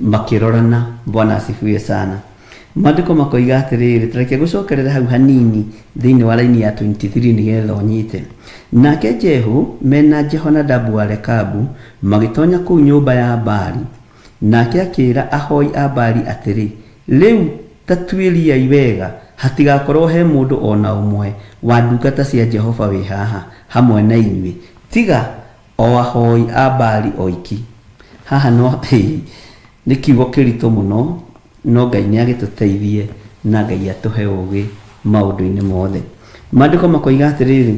Makĩrorana. Bwana asifiwe sana. Maandĩko makoiga atĩrĩrĩ, ta reke ngũcokerere hau hanini thĩinĩ wa raini ya 23 nĩgetha ũnyite. Nake Jehu me na Jehonadabu wa Rekabu magĩtonya kũu nyũmba ya Baali, nake akĩĩra ahoi a Baali atĩrĩ, Rĩu ta tuĩriai wega, hatigakorũo he mũndũ o na ũmwe wa ndungata cia Jehova wĩ haha hamwe na inyuĩ, tiga o ahoi a Baali oiki. Haha no hĩ, nĩ kiugo kĩritũ mũno, no Ngai nĩ agĩtũteithie na Ngai atũhe ũgĩ maũndũ-inĩ mothe. Maandĩko makoiga atĩrĩrĩ,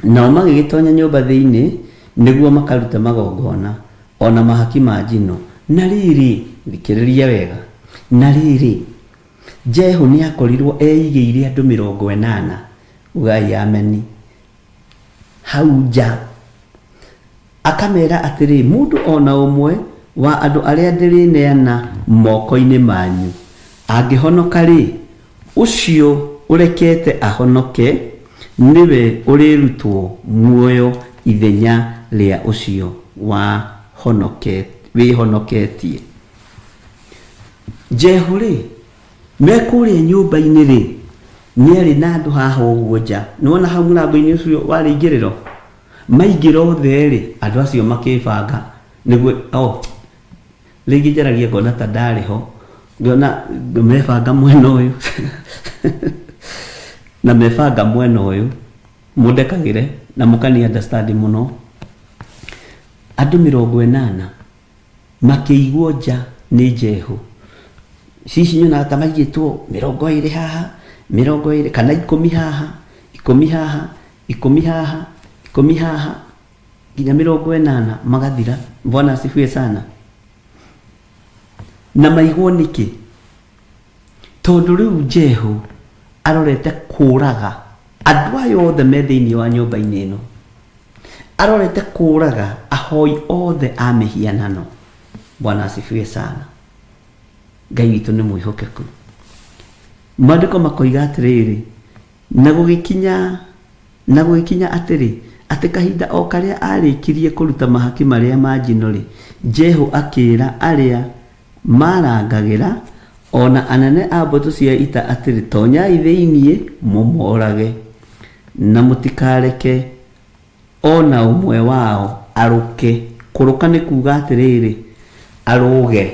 nao magĩgĩtonya nyũmba thĩinĩ nĩguo makarute magongona, o na mahaki ma njino. Na rĩrĩ, thikĩrĩria wega, na rĩrĩ, Jehu nĩakorirwo eigĩire andũ 80, ugai ameni, hau nja, akamera atĩrĩ, Mũndũ o na ũmwe wa andũ arĩa ndĩrĩneana moko-inĩ manyu angĩhonoka-rĩ, ũcio ũrekete ahonoke nĩwe ũrĩrutwo muoyo ithenya rĩa ũcio wĩhonoketie. Jehu-rĩ, Me kũrĩa nyũmba-inĩ-rĩ, nĩarĩ na andũ haha ũguo nja. Nĩwona hau mũrango-inĩ ũcio wa rĩingĩrĩro? Maingĩra othe rĩ, andũ acio makĩbanga nĩguo oh, rĩngĩ njaragia ngona ta ndarĩ ho, ngona mebanga mwena ũyũ na mebanga mwena ũyũ, mũndekagĩre na mũkani understand mũno. Andũ 80 makĩigwo nja nĩ Jehu. Cici nyonaga ta maigĩtwo 20 haha, 20 kana 10 haha, 10 haha, 10 haha, 10 haha, nginya 80 magathira. Bwana asifiwe sana. Na maigwo nĩkĩ? Tondũ rĩu Jehu arorete kũraga andũ aya othe me thĩinĩ wa nyũmba-inĩ ĩno. Arorete kũraga ahoi othe a mĩhianano. Bwana asifiwe sana. Ngai witũ nĩ mwĩhokeku. Maandĩko makoiga atĩrĩrĩ, na gũgĩkinya na gũgĩkinya atĩrĩ, atĩ kahinda o karĩa aarĩkirie kũruta mahaki marĩa ma njino-rĩ, Jehu akĩĩra arĩa maarangagĩra, o na anene a mbũtũ cia ita atĩrĩ, Tonyai thĩinĩ mũmorage, na mũtikareke o na ũmwe wao arũke. Kũrũka nĩ kuuga atĩrĩrĩ, arũge.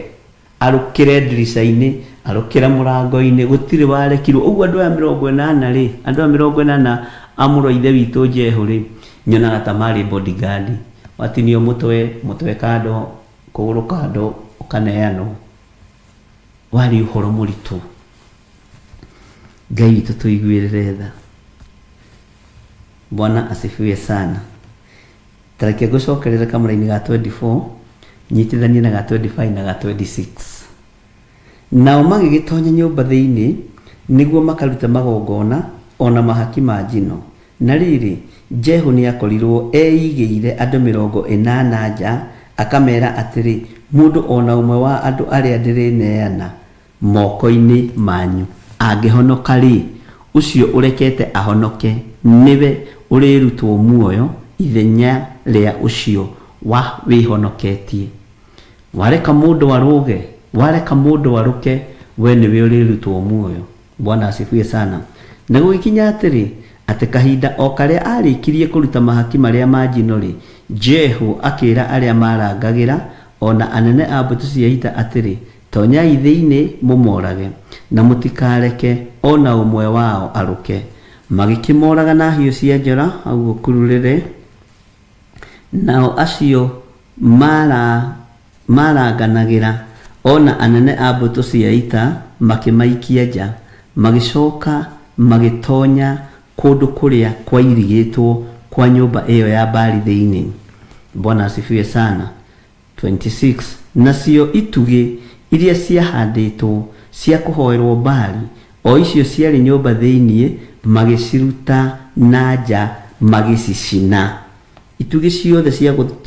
Arũkĩre ndirica-inĩ, arũkĩre mũrango-inĩ, gũtirĩ warekirwo. Ũguo andũ aya 80 rĩ, andũ aya 80 a mũrũ wa ithe witũ Jehu rĩ, nyonaga ta marĩ bodyguard. Watinio mũtwe, mũtwe kando, kũgũrũ kando, ũkaneanwo. Warĩ ũhoro mũritũ. Ngai witũ tũiguĩrĩre tha. Bwana asifiwe sana. Ta reke ngũcokerere kamũra-inĩ ga 24, nyitithanie na ga 25 na ga 26. Nao magĩgĩtonya nyũmba thĩinĩ nĩguo makarute magongona o na mahaki ma njino. Na rĩrĩ, Jehu nĩakorirũo eigĩire andũ 80 nja, akamera atĩrĩ, Mũndũ o na ũmwe wa andũ arĩa ndĩrĩneana moko-inĩ manyu angĩhonoka-rĩ, ũcio ũrekete ahonoke nĩwe ũrĩrutwo muoyo ithenya rĩa ũcio wĩhonoketie. Wareka mũndũ arũge, wareka mũndũ arũke, we nĩwe ũrĩrutwo muoyo. Bwana asifiwe sana. Na gũgĩkinya atĩrĩ, atĩ kahinda o karĩa aarĩkirie kũruta mahaki marĩa ma njino-rĩ, Jehu akĩĩra arĩa maarangagĩra, o na anene a mbũtũ cia ita atĩrĩ, Tonyai thĩinĩ mũmorage, na mũtikareke o na ũmwe wao arũke. Magĩkĩmoraga na hiũ cia njora hau ũkururĩre, nao acio maaranganagĩra, o na anene a mbũtũ cia ita makĩmaikia nja, magĩcoka magĩtonya kũndũ kũrĩa kwairigĩtwo kwa nyũmba ĩyo ya Baali thĩinĩ. Bwana asifiwe sana. 26 Nacio itugĩ iria ciahandĩtwo cia kũhoerwo Baali, o icio ciarĩ nyũmba thĩinĩ, magĩciruta na nja magĩcicina. Itugĩ ciothe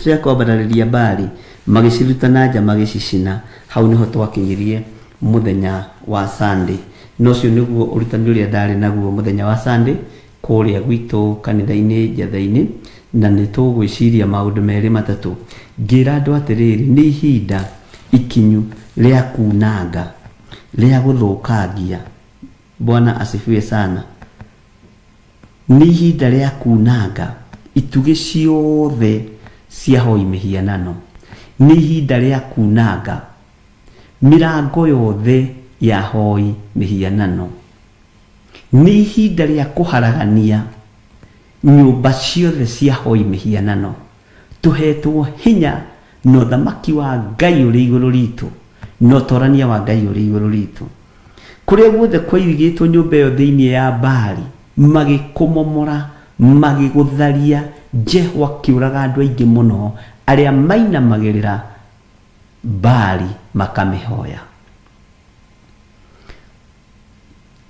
cia kwambararĩria Baali, magĩciruta na nja magĩcicina. Hau nĩho twakinyirie mũthenya wa Sunday. Na ũcio nĩguo ũrutani ũrĩa ndarĩ naguo mũthenya wa Sunday. Kũrĩa gwitũ kanitha-inĩ Njatha-inĩ, na nĩ tũgwĩciria maũndũ merĩ matatũ. Ngĩra andũ atĩrĩrĩ, nĩ ihinda ikinyu rĩa kunanga, rĩa gũthũkangia. Bwana asifiwe sana. Nĩ ihinda rĩa kunanga itugĩ ciothe cia hoi mĩhianano. Nĩ ihinda rĩa kunanga mĩrango yothe ya hoi mĩhianano. Nĩ ihinda rĩa kũharagania nyũmba ciothe cia ahoi mĩhianano. Tũheetwo hinya na ũthamaki wa Ngai ũrĩ igũrũ ritũ, na ũtorania wa Ngai ũrĩ igũrũ ritũ. Kũrĩa guothe kwairigĩtwo nyũmba ĩyo thĩinĩ ya Baali, magĩkũmomora, magĩgũtharia, Jehu akĩũraga andũ aingĩ mũno arĩa mainamagĩrĩra Baali makamĩhoya.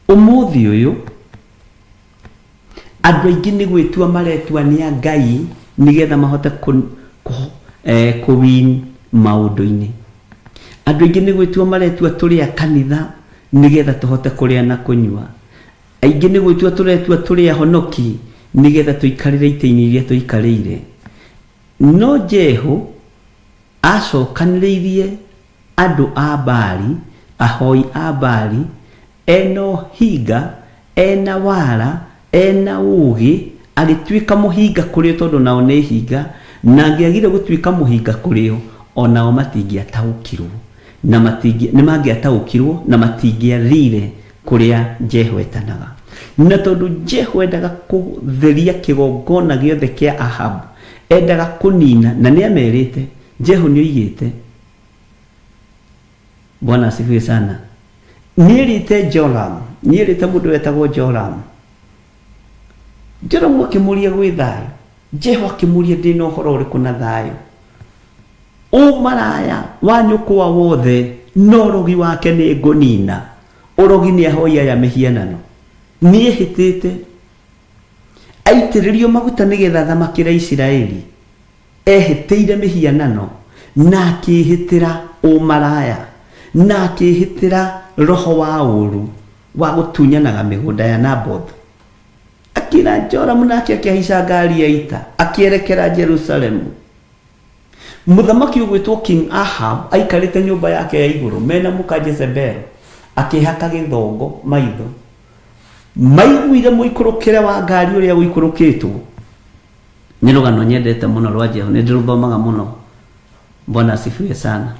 Ũmũthĩ ũyũ, andũ aingĩ nĩ gwĩtua maretua nĩ a Ngai nĩgetha mahote kũ, kũ, eh, kũ win maũndũ-inĩ. Andũ aingĩ nĩ gwĩtua maretua tũrĩ a kanitha nĩgetha tũhote kũrĩa na kũnyua. Aingĩ nĩ gwĩtua tũretua tũrĩ ahonoki nĩgetha tũikarĩre itĩ-inĩ iria tũikarĩire. No Jehu Aacokanĩrĩirie andũ a Baali, ahoi a Baali, e na ũhinga, e na wara, e na ũũgĩ, Agĩtuĩka mũhinga kũrĩ o tondũ nao nĩ hinga, na angĩagire gũtuĩka mũhinga kũrĩ o, o nao matingĩataũkirwo na matingĩ nĩ mangĩataũkirwo na matingĩathire kũrĩa Jehu etanaga. Na tondũ Jehu endaga kũtheria kĩgongona gĩothe kĩa Ahabu, endaga kũnina, na nĩ amerĩte, Jehu nĩ oigĩte, Bwana asifiwe sana, nĩerĩte Joram, nĩerĩte mũndũ wetagwo Joram, Joramu akĩmũria gwĩ thayũ, Jehu akĩmũria ndĩ na ũhoro ũrĩkũ na thayũ? Ũmaraya wa nyũkwa wothe na ũrogi wake nĩ ngũnina. Ũrogi nĩ ahoi aya mĩhianano. Nĩehĩtĩte aitĩrĩrio maguta nĩgetha athamakĩre Isiraeli. Ehĩtĩire mĩhianano na akĩĩhĩtĩra ũmaraya na akĩĩhĩtĩra roho wa ũũru wa gũtunyanaga mĩgũnda ya Nabothu. Akĩra Joramu nake akĩhaica ngari ya ita akĩerekera Jerusalemu. Mũthamaki ũgwĩtwo King Ahab aikarĩte nyũmba yake ya igũrũ mena mũka Jezebel akĩhaka gĩthongo maitho. Maiguire mũikũrũkĩre wa ngari ũrĩa ũikũrũkĩtwo. Nĩ rũgano nyendete mũno rwa Jehu, nĩ ndĩrũthomaga mũno. Bwana asifiwe sana.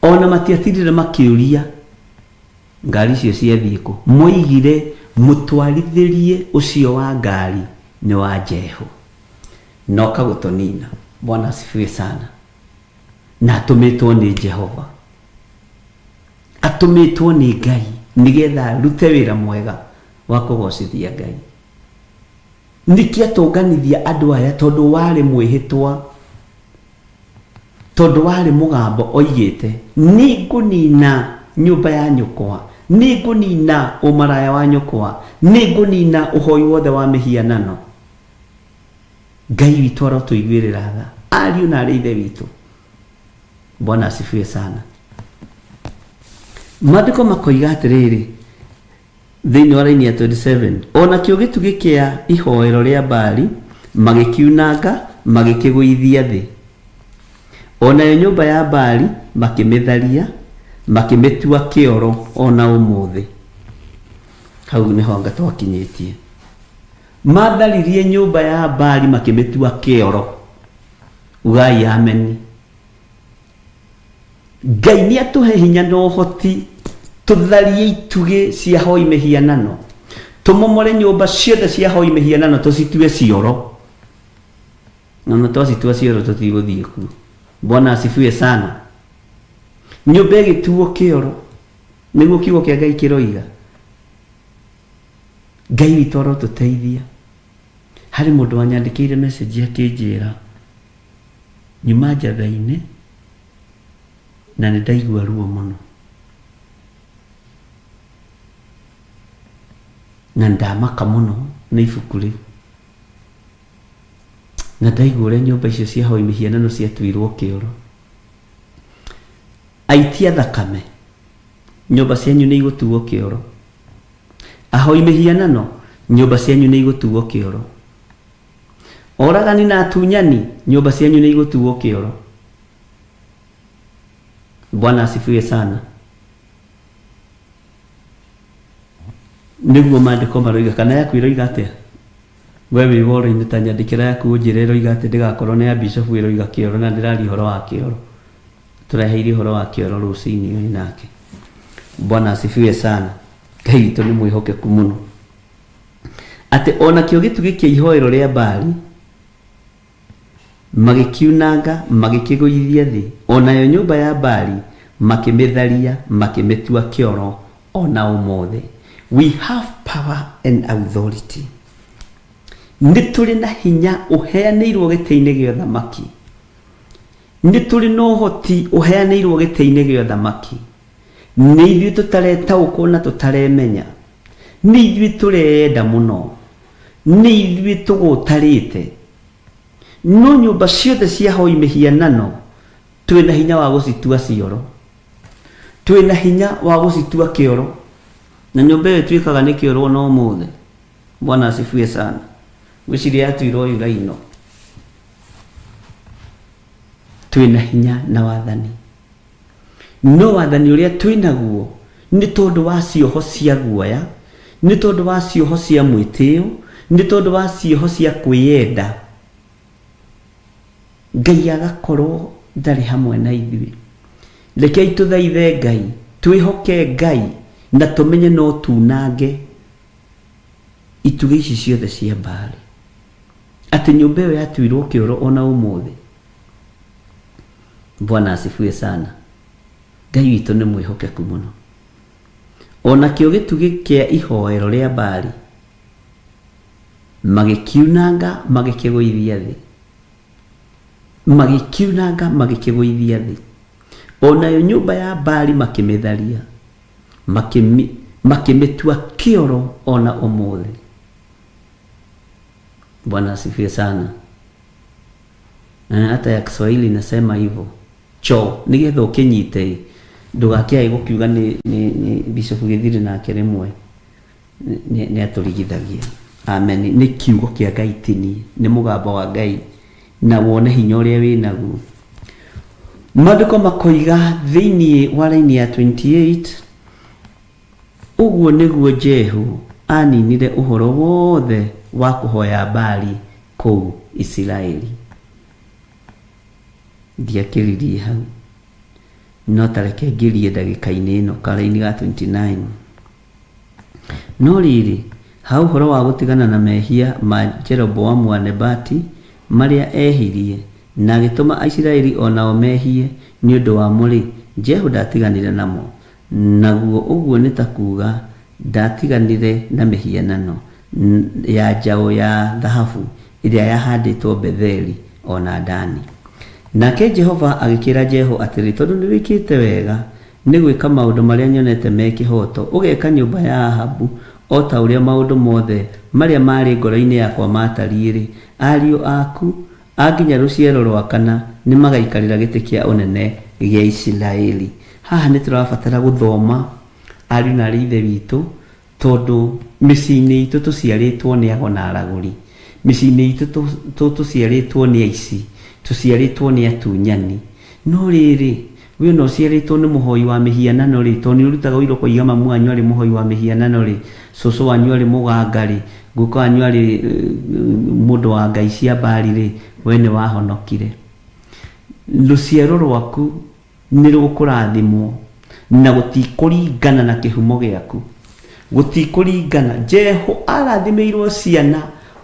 Ona matiatindire makĩũria ngari icio ciathiĩ kũ. Moigire mũtwarithĩrie ũcio wa ngari nĩ wa Jehu. Na oka gũtũnina. Bwana asifiwe sana. Na atũmĩtwo nĩ Jehova. Atũmĩtwo nĩ Ngai nĩgetha arute wĩra mwega wa kũgocithia Ngai. Nĩkĩ atũnganithia andũ aya tondũ warĩ mwĩhĩtwa Tondũ warĩ mũgambo oigĩte, Nĩngũnina nyũmba ya nyũkwa, nĩngũnina ũmaraya wa nyũkwa, nĩngũnina ũhoi wothe wa mĩhianano. Ngai witũ arotũiguĩrĩra tha, ariũ na arĩ ithe witũ. Bwana asifiwe sana. Maandĩko makoiga atĩrĩrĩ, Thĩinĩ wa raini ya 27, o nakĩo gĩtugĩ kĩa ihoero rĩa Baali magĩkiunanga, magĩkĩgũithia thĩ. O nayo nyũmba ya Baali makĩmĩtharia, makĩmĩtua kĩoro o na ũmũthĩ. Hau nĩho anga twakinyĩtie. Matharirie nyũmba ya Baali makĩmĩtua kĩoro. Ugai ameni. Ngai nĩ atũhe hinya na ũhoti tũtharie itugĩ cia hoi mĩhianano, tũmomore nyũmba ciothe cia hoi mĩhianano tũcitue cioro. Na twacitua cioro tũtigũthiĩ kuo. Bwana asifiwe sana. Nyũmba ĩgĩtuo kĩoro nĩguo kiugo kĩa Ngai kĩroiga. Ngai witũ arotũteithia. Harĩ mũndũ wanyandĩkĩire message akĩnjĩra Nyuma njatha-inĩ na nĩ ndaigua ruo mũno. Na ndamaka mũno nĩ ibuku rĩu. Na ndaigua ũrĩa nyũmba icio cia ahoi mĩhianano ciatuirwo kĩoro. Aitia thakame, nyũmba cianyu nĩ igũtuo kĩoro. Ahoi mĩhianano, nyũmba cianyu nĩ igũtuo kĩoro. Oragani na atunyani, nyũmba cianyu nĩ igũtuo kĩoro. Bwana asifiwe sana. Nĩguo maandĩko maroiga, kana yaku ĩroiga atĩa? We wĩ woro-inĩ ta nyandĩkĩra yaku ũnjĩre ĩroiga atĩa ndĩgakorwo nĩ ya bishofu ĩroiga kĩoro na ndĩraria ũhoro wa kĩoro. Tũreheire ũhoro wa kĩoro rũcinĩ ũyũ nake. Bwana asifiwe sana. Ngai witũ nĩ mwĩhokeku mũno. Atĩ o nakĩo gĩtugĩ kĩa ihoero rĩa Baali magĩkiunanga, magĩkĩgũithia thĩ, o nayo nyũmba ya Baali makĩmĩtharia, makĩmĩtua kĩoro o na ũmũthĩ. We have power and authority. Nĩ tũrĩ na hinya ũheanĩirwo gĩtĩ-inĩ gĩa ũthamaki. Nĩ tũrĩ na ũhoti ũheanĩirwo gĩtĩ-inĩ gĩa ũthamaki. Nĩ ithuĩ tũtaretaũkwo na tũtaremenya. Nĩ ithuĩ tũreyenda mũno. Nĩ ithuĩ tũgũtarĩte. No nyũmba ciothe cia ahoi mĩhianano twĩ na hinya wa gũcitua cioro. Twĩ na hinya wa gũcitua kĩoro. Na nyũmba ĩyo ĩtuĩkaga nĩ kĩoro ona ũmũthĩ. Bwana asifiwe sana. Ngwĩciria yatuirwo Yuraino. Twĩ na hinya na wathani. No wathani ũrĩa twĩ naguo nĩ tondũ wa cioho cia guoya, Nĩ tondũ wa cioho cia mwĩtĩo, nĩ tondũ wa cioho cia kwĩyenda, Ngai agakorwo ndarĩ hamwe na ithuĩ. Rekei tũthaithe Ngai, twĩhoke Ngai na tũmenye no tunange itugĩ ici ciothe cia Baali. Atĩ nyũmba ĩyo yatuirwo kĩoro ona ũmũthĩ. Bwana asifiwe sana. Ngai witũ nĩ mwĩhokeku mũno. O nakĩo gĩtugĩ kĩa ihoero rĩa Baali magĩkiunanga magĩkĩgũithia thĩ. Magĩkiunanga magĩkĩgũithia thĩ. O nayo nyũmba ya Baali makĩmĩtharia, makĩmĩtua kĩoro o na ũmũthĩ. Bwana asifiwe sana. Hata ya Kiswahili inasema hivyo. Cho nigetha ũkĩnyite ndũgakĩae gũkiuga nĩ Bishop Gĩthiri nake rĩmwe nĩ atũrigithagia. Amen. Nĩ kiugo kĩa Ngai tini, nĩ mũgambo wa Ngai na wone hinya ũrĩa wĩ naguo. Maandĩko makoiga thĩinĩ wa raini ya 28, ũguo nĩguo Jehu aninire ũhoro wothe wa kũhoya Baali kũu Isiraeli. Ndiakĩririe hau, no ta reke ngĩrie ndagĩka-inĩ ĩno karaini ga 29. No rĩrĩ, ha ũhoro wa gũtigana na mehia ma Jeroboamu wa Nebati marĩa ehirie, na agĩtũma Aisiraeli o nao mehie nĩ ũndũ wamo-rĩ, Jehu ndaatiganire namo, naguo ũguo nĩ ta kuuga ndaatiganire na mĩhianano ya njaũ ya thahabu ĩrĩa yahandĩtwo Betheli o na Dani. Nake Jehova agĩkĩĩra Jehu atĩrĩ, Tondũ nĩwĩkĩte wega nĩ gwĩka maũndũ marĩa nyonete me kĩhooto, ũgeka nyũmba ya Ahabu o ta ũrĩa maũndũ mothe marĩa maarĩ ngoro-inĩ yakwa maatariĩ-rĩ, ariũ aku a nginya rũciaro rwa kana nĩmagaikarĩra gĩtĩ kĩa ũnene gĩa Isiraeli. Haha nĩtũrabatara gũthoma, ariũ na aarĩ a Ithe witũ, Tondũ mĩciĩ-inĩ itũ tũciarĩtwo nĩ ago na aragũri, mĩciĩ-inĩ itũ tũciarĩtwo nĩ aici, tũciarĩtwo nĩ atunyani. No rĩrĩ, we ona ũciarĩtwo nĩ mũhoi wa mĩhianano-rĩ, tondũ nĩ ũrutaga ũira ũkoiga mamu wanyu arĩ mũhoi wa mĩhianano-rĩ, cũcũ wanyu arĩ mũganga-rĩ, guka wanyu arĩ mũndũ wa ngai cia Baali-rĩ, we nĩ wahonokire. Rũciaro rwaku nĩ rũkũrathimwo na gũtikũringana na kĩhumo gĩaku, gũtikũringana. Jehu arathimĩirwo ciana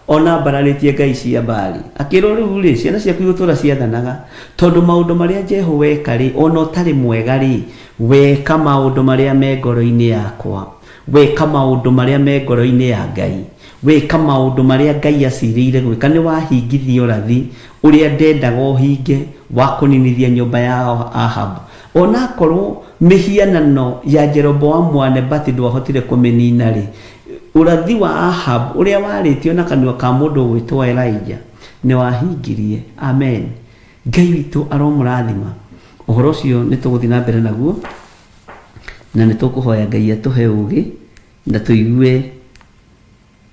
ona ambararĩtie ngai cia Baali, akĩrwo rĩu rĩ, ciana ciaku igũtũra ciathanaga, tondũ maũndũ marĩa Jehu weka rĩ, ona ũtarĩ mwega rĩ, weka maũndũ marĩa me ngoro-inĩ yakwa, weka maũndũ marĩa me ngoro-inĩ ya Ngai, weka maũndũ marĩa Ngai acirĩire gwĩka, nĩ wahingithia ũrathi ũrĩa ndendaga ũhinge wa kũninithia nyũmba ya Ahabu. O na akorwo mĩhianano ya Jeroboamu wa Nebati ndwahotire kũmĩniina-rĩ, ũrathi wa Ahabu ũrĩa warĩtio na kanua ka mũndũ ũgwĩtwo Elija nĩwahingirie. Amen. Ngai witũ aromũrathima. Ũhoro ũcio nĩtũgũthiĩ na mbere naguo, na nĩtũkũhoya Ngai atũhe ũũgĩ na tũigue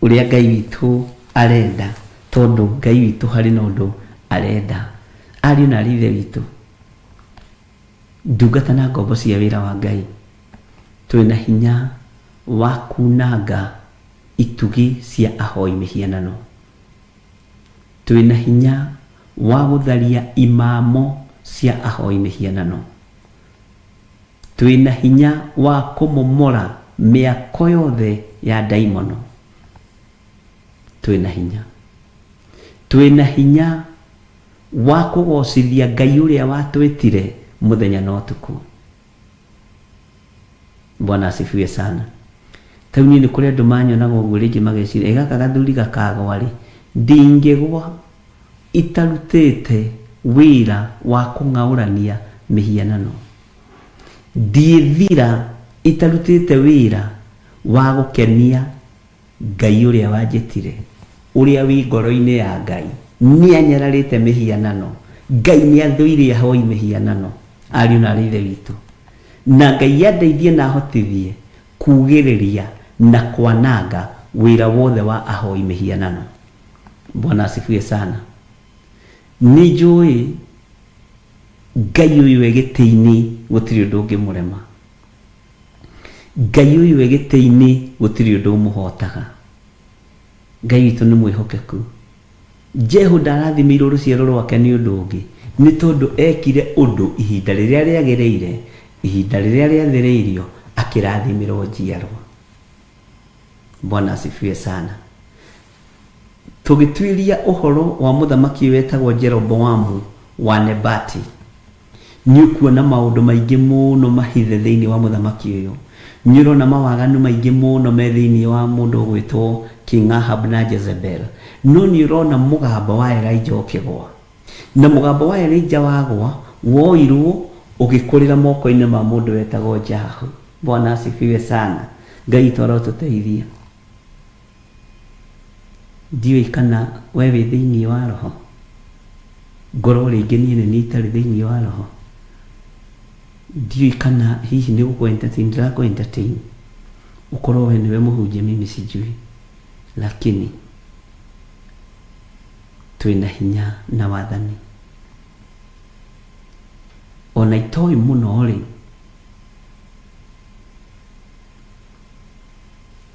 ũrĩa Ngai witũ arenda, tondũ Ngai witũ harĩ na ũndũ arenda. Ariũ na aarĩ a Ithe witũ, ndungata na ngombo cia wĩra wa Ngai, twĩna hinya wa kunanga itugĩ cia ahoi mĩhianano. Twĩna hinya wa gũtharia imamo cia ahoi mĩhianano. Twĩ na hinya wa kũmomora mĩako yothe ya ndaimono. Twĩ na hinya. Twĩ na hinya wa kũgocithia Ngai ũrĩa watwĩtire mũthenya na ũtukũ. Bwana asifiwe sana. Ta rĩu niĩ nĩ kũrĩ andũ manyonaga ũguo rĩngĩ mageciria, ĩ gaka gathuri gakagwa rĩ? Ndingĩgwa itarutĩte wĩra wa kũng'aũrania mĩhianano. Ndiĩthira itarutĩte wĩra wa gũkenia Ngai ũrĩa wanjĩtire, ũrĩa wĩ ngoro-inĩ ya Ngai. Nĩanyararĩte mĩhianano. Ngai nĩathũire ahoi mĩhianano, ariũ na aarĩ a Ithe witũ. Na Ngai andeithie na ahotithie kuugĩrĩria na kwananga wĩra wothe wa ahoi mĩhianano. Bwana asifiwe sana. Nĩnjũĩ Ngai ũyũ e gĩtĩ-inĩ gũtirĩ ũndũ ũngĩmũrema. Ngai ũyũ wĩ gĩtĩ-inĩ gũtirĩ ũndũ ũmũhotaga. Ngai witũ nĩ mwĩhokeku. Jehu ndarathimĩirwo rũciaro rwake nĩ ũndũ ũngĩ, nĩ tondũ ekire ũndũ ihinda rĩrĩa rĩagĩrĩire, ihinda rĩrĩa rĩathĩrĩirio, akĩrathimĩrwo njiarwa. Bwana asifiwe sana. Tũgĩtuĩria ũhoro wa mũthamaki ũyũ wetagwo Jeroboamu wa Nebati, nĩ ũkuona maũndũ maingĩ mũno mahithe thĩinĩ wa mũthamaki ũyũ. Nĩ ũrona mawaganu maingĩ mũno me thĩinĩ wa mũndũ ũgwĩtwo King Ahab na Jezebel. No nĩ ũrona mũgambo wa Elijah ũkĩgwa. Na mũgambo wa Elijah wagwa, woirwo ũgĩkũrĩra moko-inĩ ma mũndũ wetagwo Jahu. Bwana asifiwe sana. Ngai witũ arotũteithia. Ndiũĩ kana we wĩ thĩinĩ wa Roho? Ngorwo rĩngĩ niĩ nĩ niĩ itarĩ thĩinĩ wa Roho? Ndiũĩ kana hihi nĩ gũkũ entertain ndĩrakũ entertain, ũkorwo we nĩwe mũhunjia mimi sijui, lakini twĩna hinya na wathani. Ona itoĩ mũno-rĩ,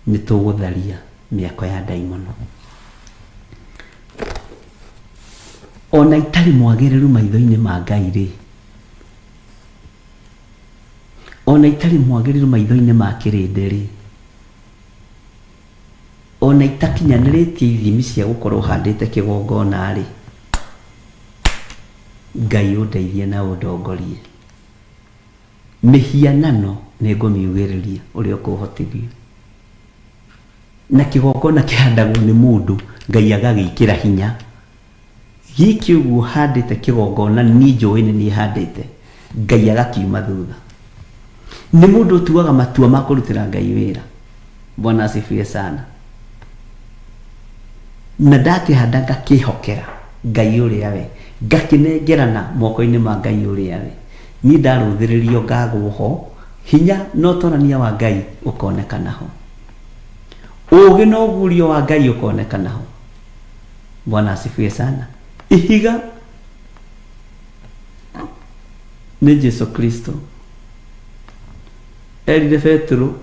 Nĩ tũgũtharia mĩako ya ndaimono. O na itarĩ mwagĩrĩru maitho-inĩ ma Ngai-rĩ, o na itarĩ mwagĩrĩru maitho-inĩ ma kĩrĩndĩ-rĩ, o na itakinyanĩrĩtie ithimi cia gũkorwo handĩte kĩgongona-rĩ, Ngai ũndeithie na ũndongorie. Mĩhianano nĩngũmiugĩrĩria ũrĩa ũkũhotithia. Na kĩgongona kĩhandagwo nĩ mũndũ, Ngai agagĩkĩra hinya. Gĩkĩ ũguo handĩte kĩgongona niĩ njũĩ nĩ niĩ handĩte, Ngai agakiuma thutha. Nĩ mũndũ ũtuaga matua ma kũrutĩra Ngai wĩra. Bwana asifiwe sana. Na ndakĩhanda ngakĩhokera Ngai ũrĩa we, ngakĩnengerana moko-inĩ ma Ngai ũrĩa we. Niĩ ndarũthĩrĩrio ngagwo ho, hinya na ũtorania wa Ngai ũkonekana ho. Ũũgĩ na ũguũrio wa Ngai ũkonekana ho. Bwana asifiwe sana. Ihiga nĩ Jesu Kristo. Erire Petero,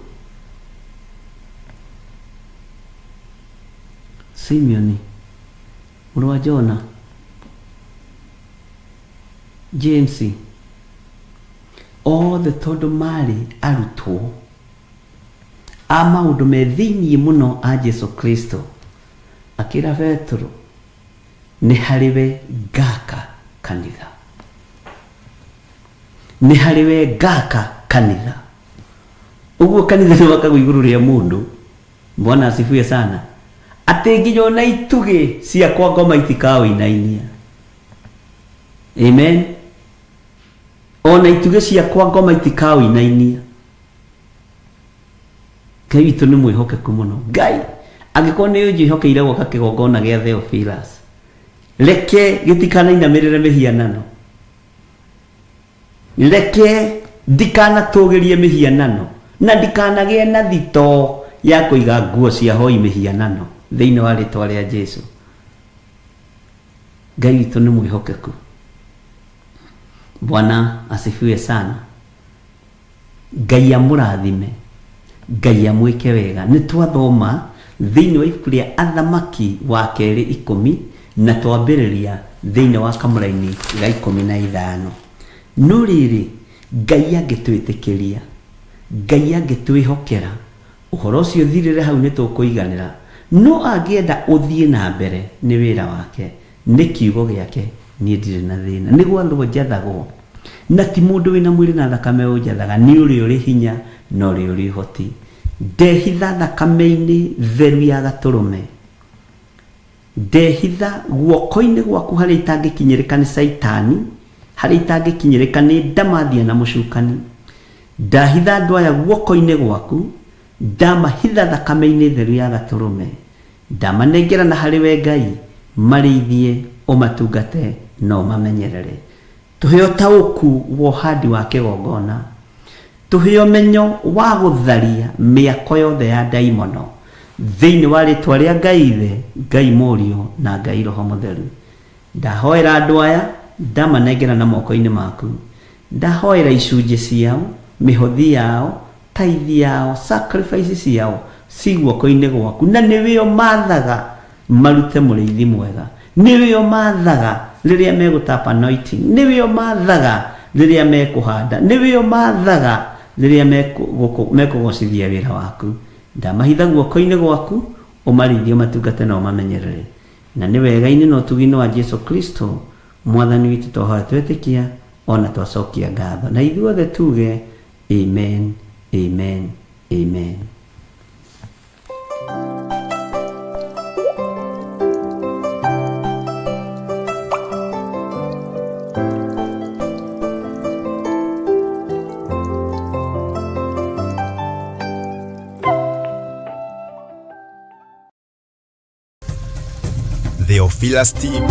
Simeoni, mũrũ wa Jona, James, othe tondũ maarĩ arutwo a maũndũ me thĩinĩ mũno a Jesu Kristo, akĩra Petero, nĩ harĩ we ngaka kanitha. Nĩ harĩ we ngaka kanitha. Ũguo kanitha nĩ wakagwo igũrũ rĩa mũndũ. Bwana asifiwe sana. Atĩ nginya ona itugĩ cia kwa ngoma itikaũinainia. Amen. Ona itugĩ cia kwa ngoma itikaũinainia. Ngai witũ nĩ mwĩhokeku mũno. Ngai angĩkorwo nĩ ũnjĩhokeire gwaka kĩgongona gĩa Theophilus, reke gĩtikanainamĩrĩre mĩhianano. Reke ndikanatũgĩrie mĩhianano, na ndikanagĩe na thitoo ya kũiga nguo cia hoi mĩhianano, thĩinĩ wa rĩtwa rĩa Jesu. Ngai witũ nĩ mwĩhokeku. Bwana asifiwe sana. Ngai amũrathime, Ngai amwĩke wega. Nĩ twathoma thĩinĩ wa ibuku rĩa Athamaki wa kerĩ ikũmi na twambĩrĩria thĩinĩ wa kamũraini ga 15. No rĩrĩ, Ngai angĩtwĩtĩkĩria, Ngai angĩtwĩhokera, ũhoro ũcio ũthirĩre hau nĩ tũkũiganĩra. No angĩenda ũthiĩ na mbere nĩ wĩra wake. Nĩ kiugo gĩake, niĩ ndirĩ na thĩna. Nĩ gwathwo njathagwo, na ti mũndũ wĩ na mwĩrĩ na thakame ũnjathaga, nĩ ũrĩa ũrĩ hinya na ũrĩa ũrĩ ũhoti. Ndehitha thakame-inĩ theru ya Gatũrũme, ndehitha guoko-inĩ gwaku harĩa itangĩkinyĩrĩka nĩ Caitani, harĩa itangĩkinyĩrĩka nĩ ndamathia na mũcukani. Ndahitha andũ aya guoko-inĩ gwaku, ndamahitha thakame-inĩ theru ya Gatũrũme. Ndamanengerana harĩ we Ngai, marĩithie, ũmatungate, na ũmamenyerere. Tũhe ũtaũku wa ũhandi wa kĩgongona. Tũhe ũmenyo wa gũtharia mĩako yothe ya ndaimono. Thĩinĩ wa rĩtwa rĩa Ngai Ithe, Ngai Mũriũ, na Ngai Roho Mũtheru. Ndahoera andũ aya, ndamanengerana moko-inĩ maku. Ndahoera icunjĩ ciao, mĩhothi yao, Tithe yao, sacrifice ciao ci guoko-inĩ gwaku, na nĩwe ũmathaga marute mũrĩithi mwega, nĩwe ũmathaga rĩrĩa megũtap anointing, nĩwe ũmathaga rĩrĩa mekũhanda, nĩwe ũmathaga rĩrĩa mekũgocithia wĩra waku. Ndamahitha guoko-inĩ gwaku, ũmarĩithie, ũmatungate na ũmamenyerere, na nĩ wega-inĩ na ũtugi-inĩ wa Jesu Kristo mwathani witũ twahoya, twetĩkia ona twacokia ngatho, na ithuothe tuge amen, amen, amen. Theophilus TV.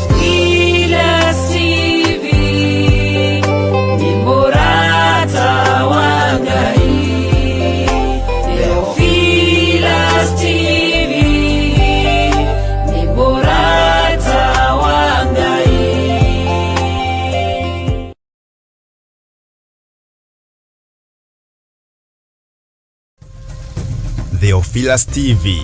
Theophilus TV ni mũrata wa Ngai. Theophilus TV ni mũrata wa Ngai. Theophilus TV.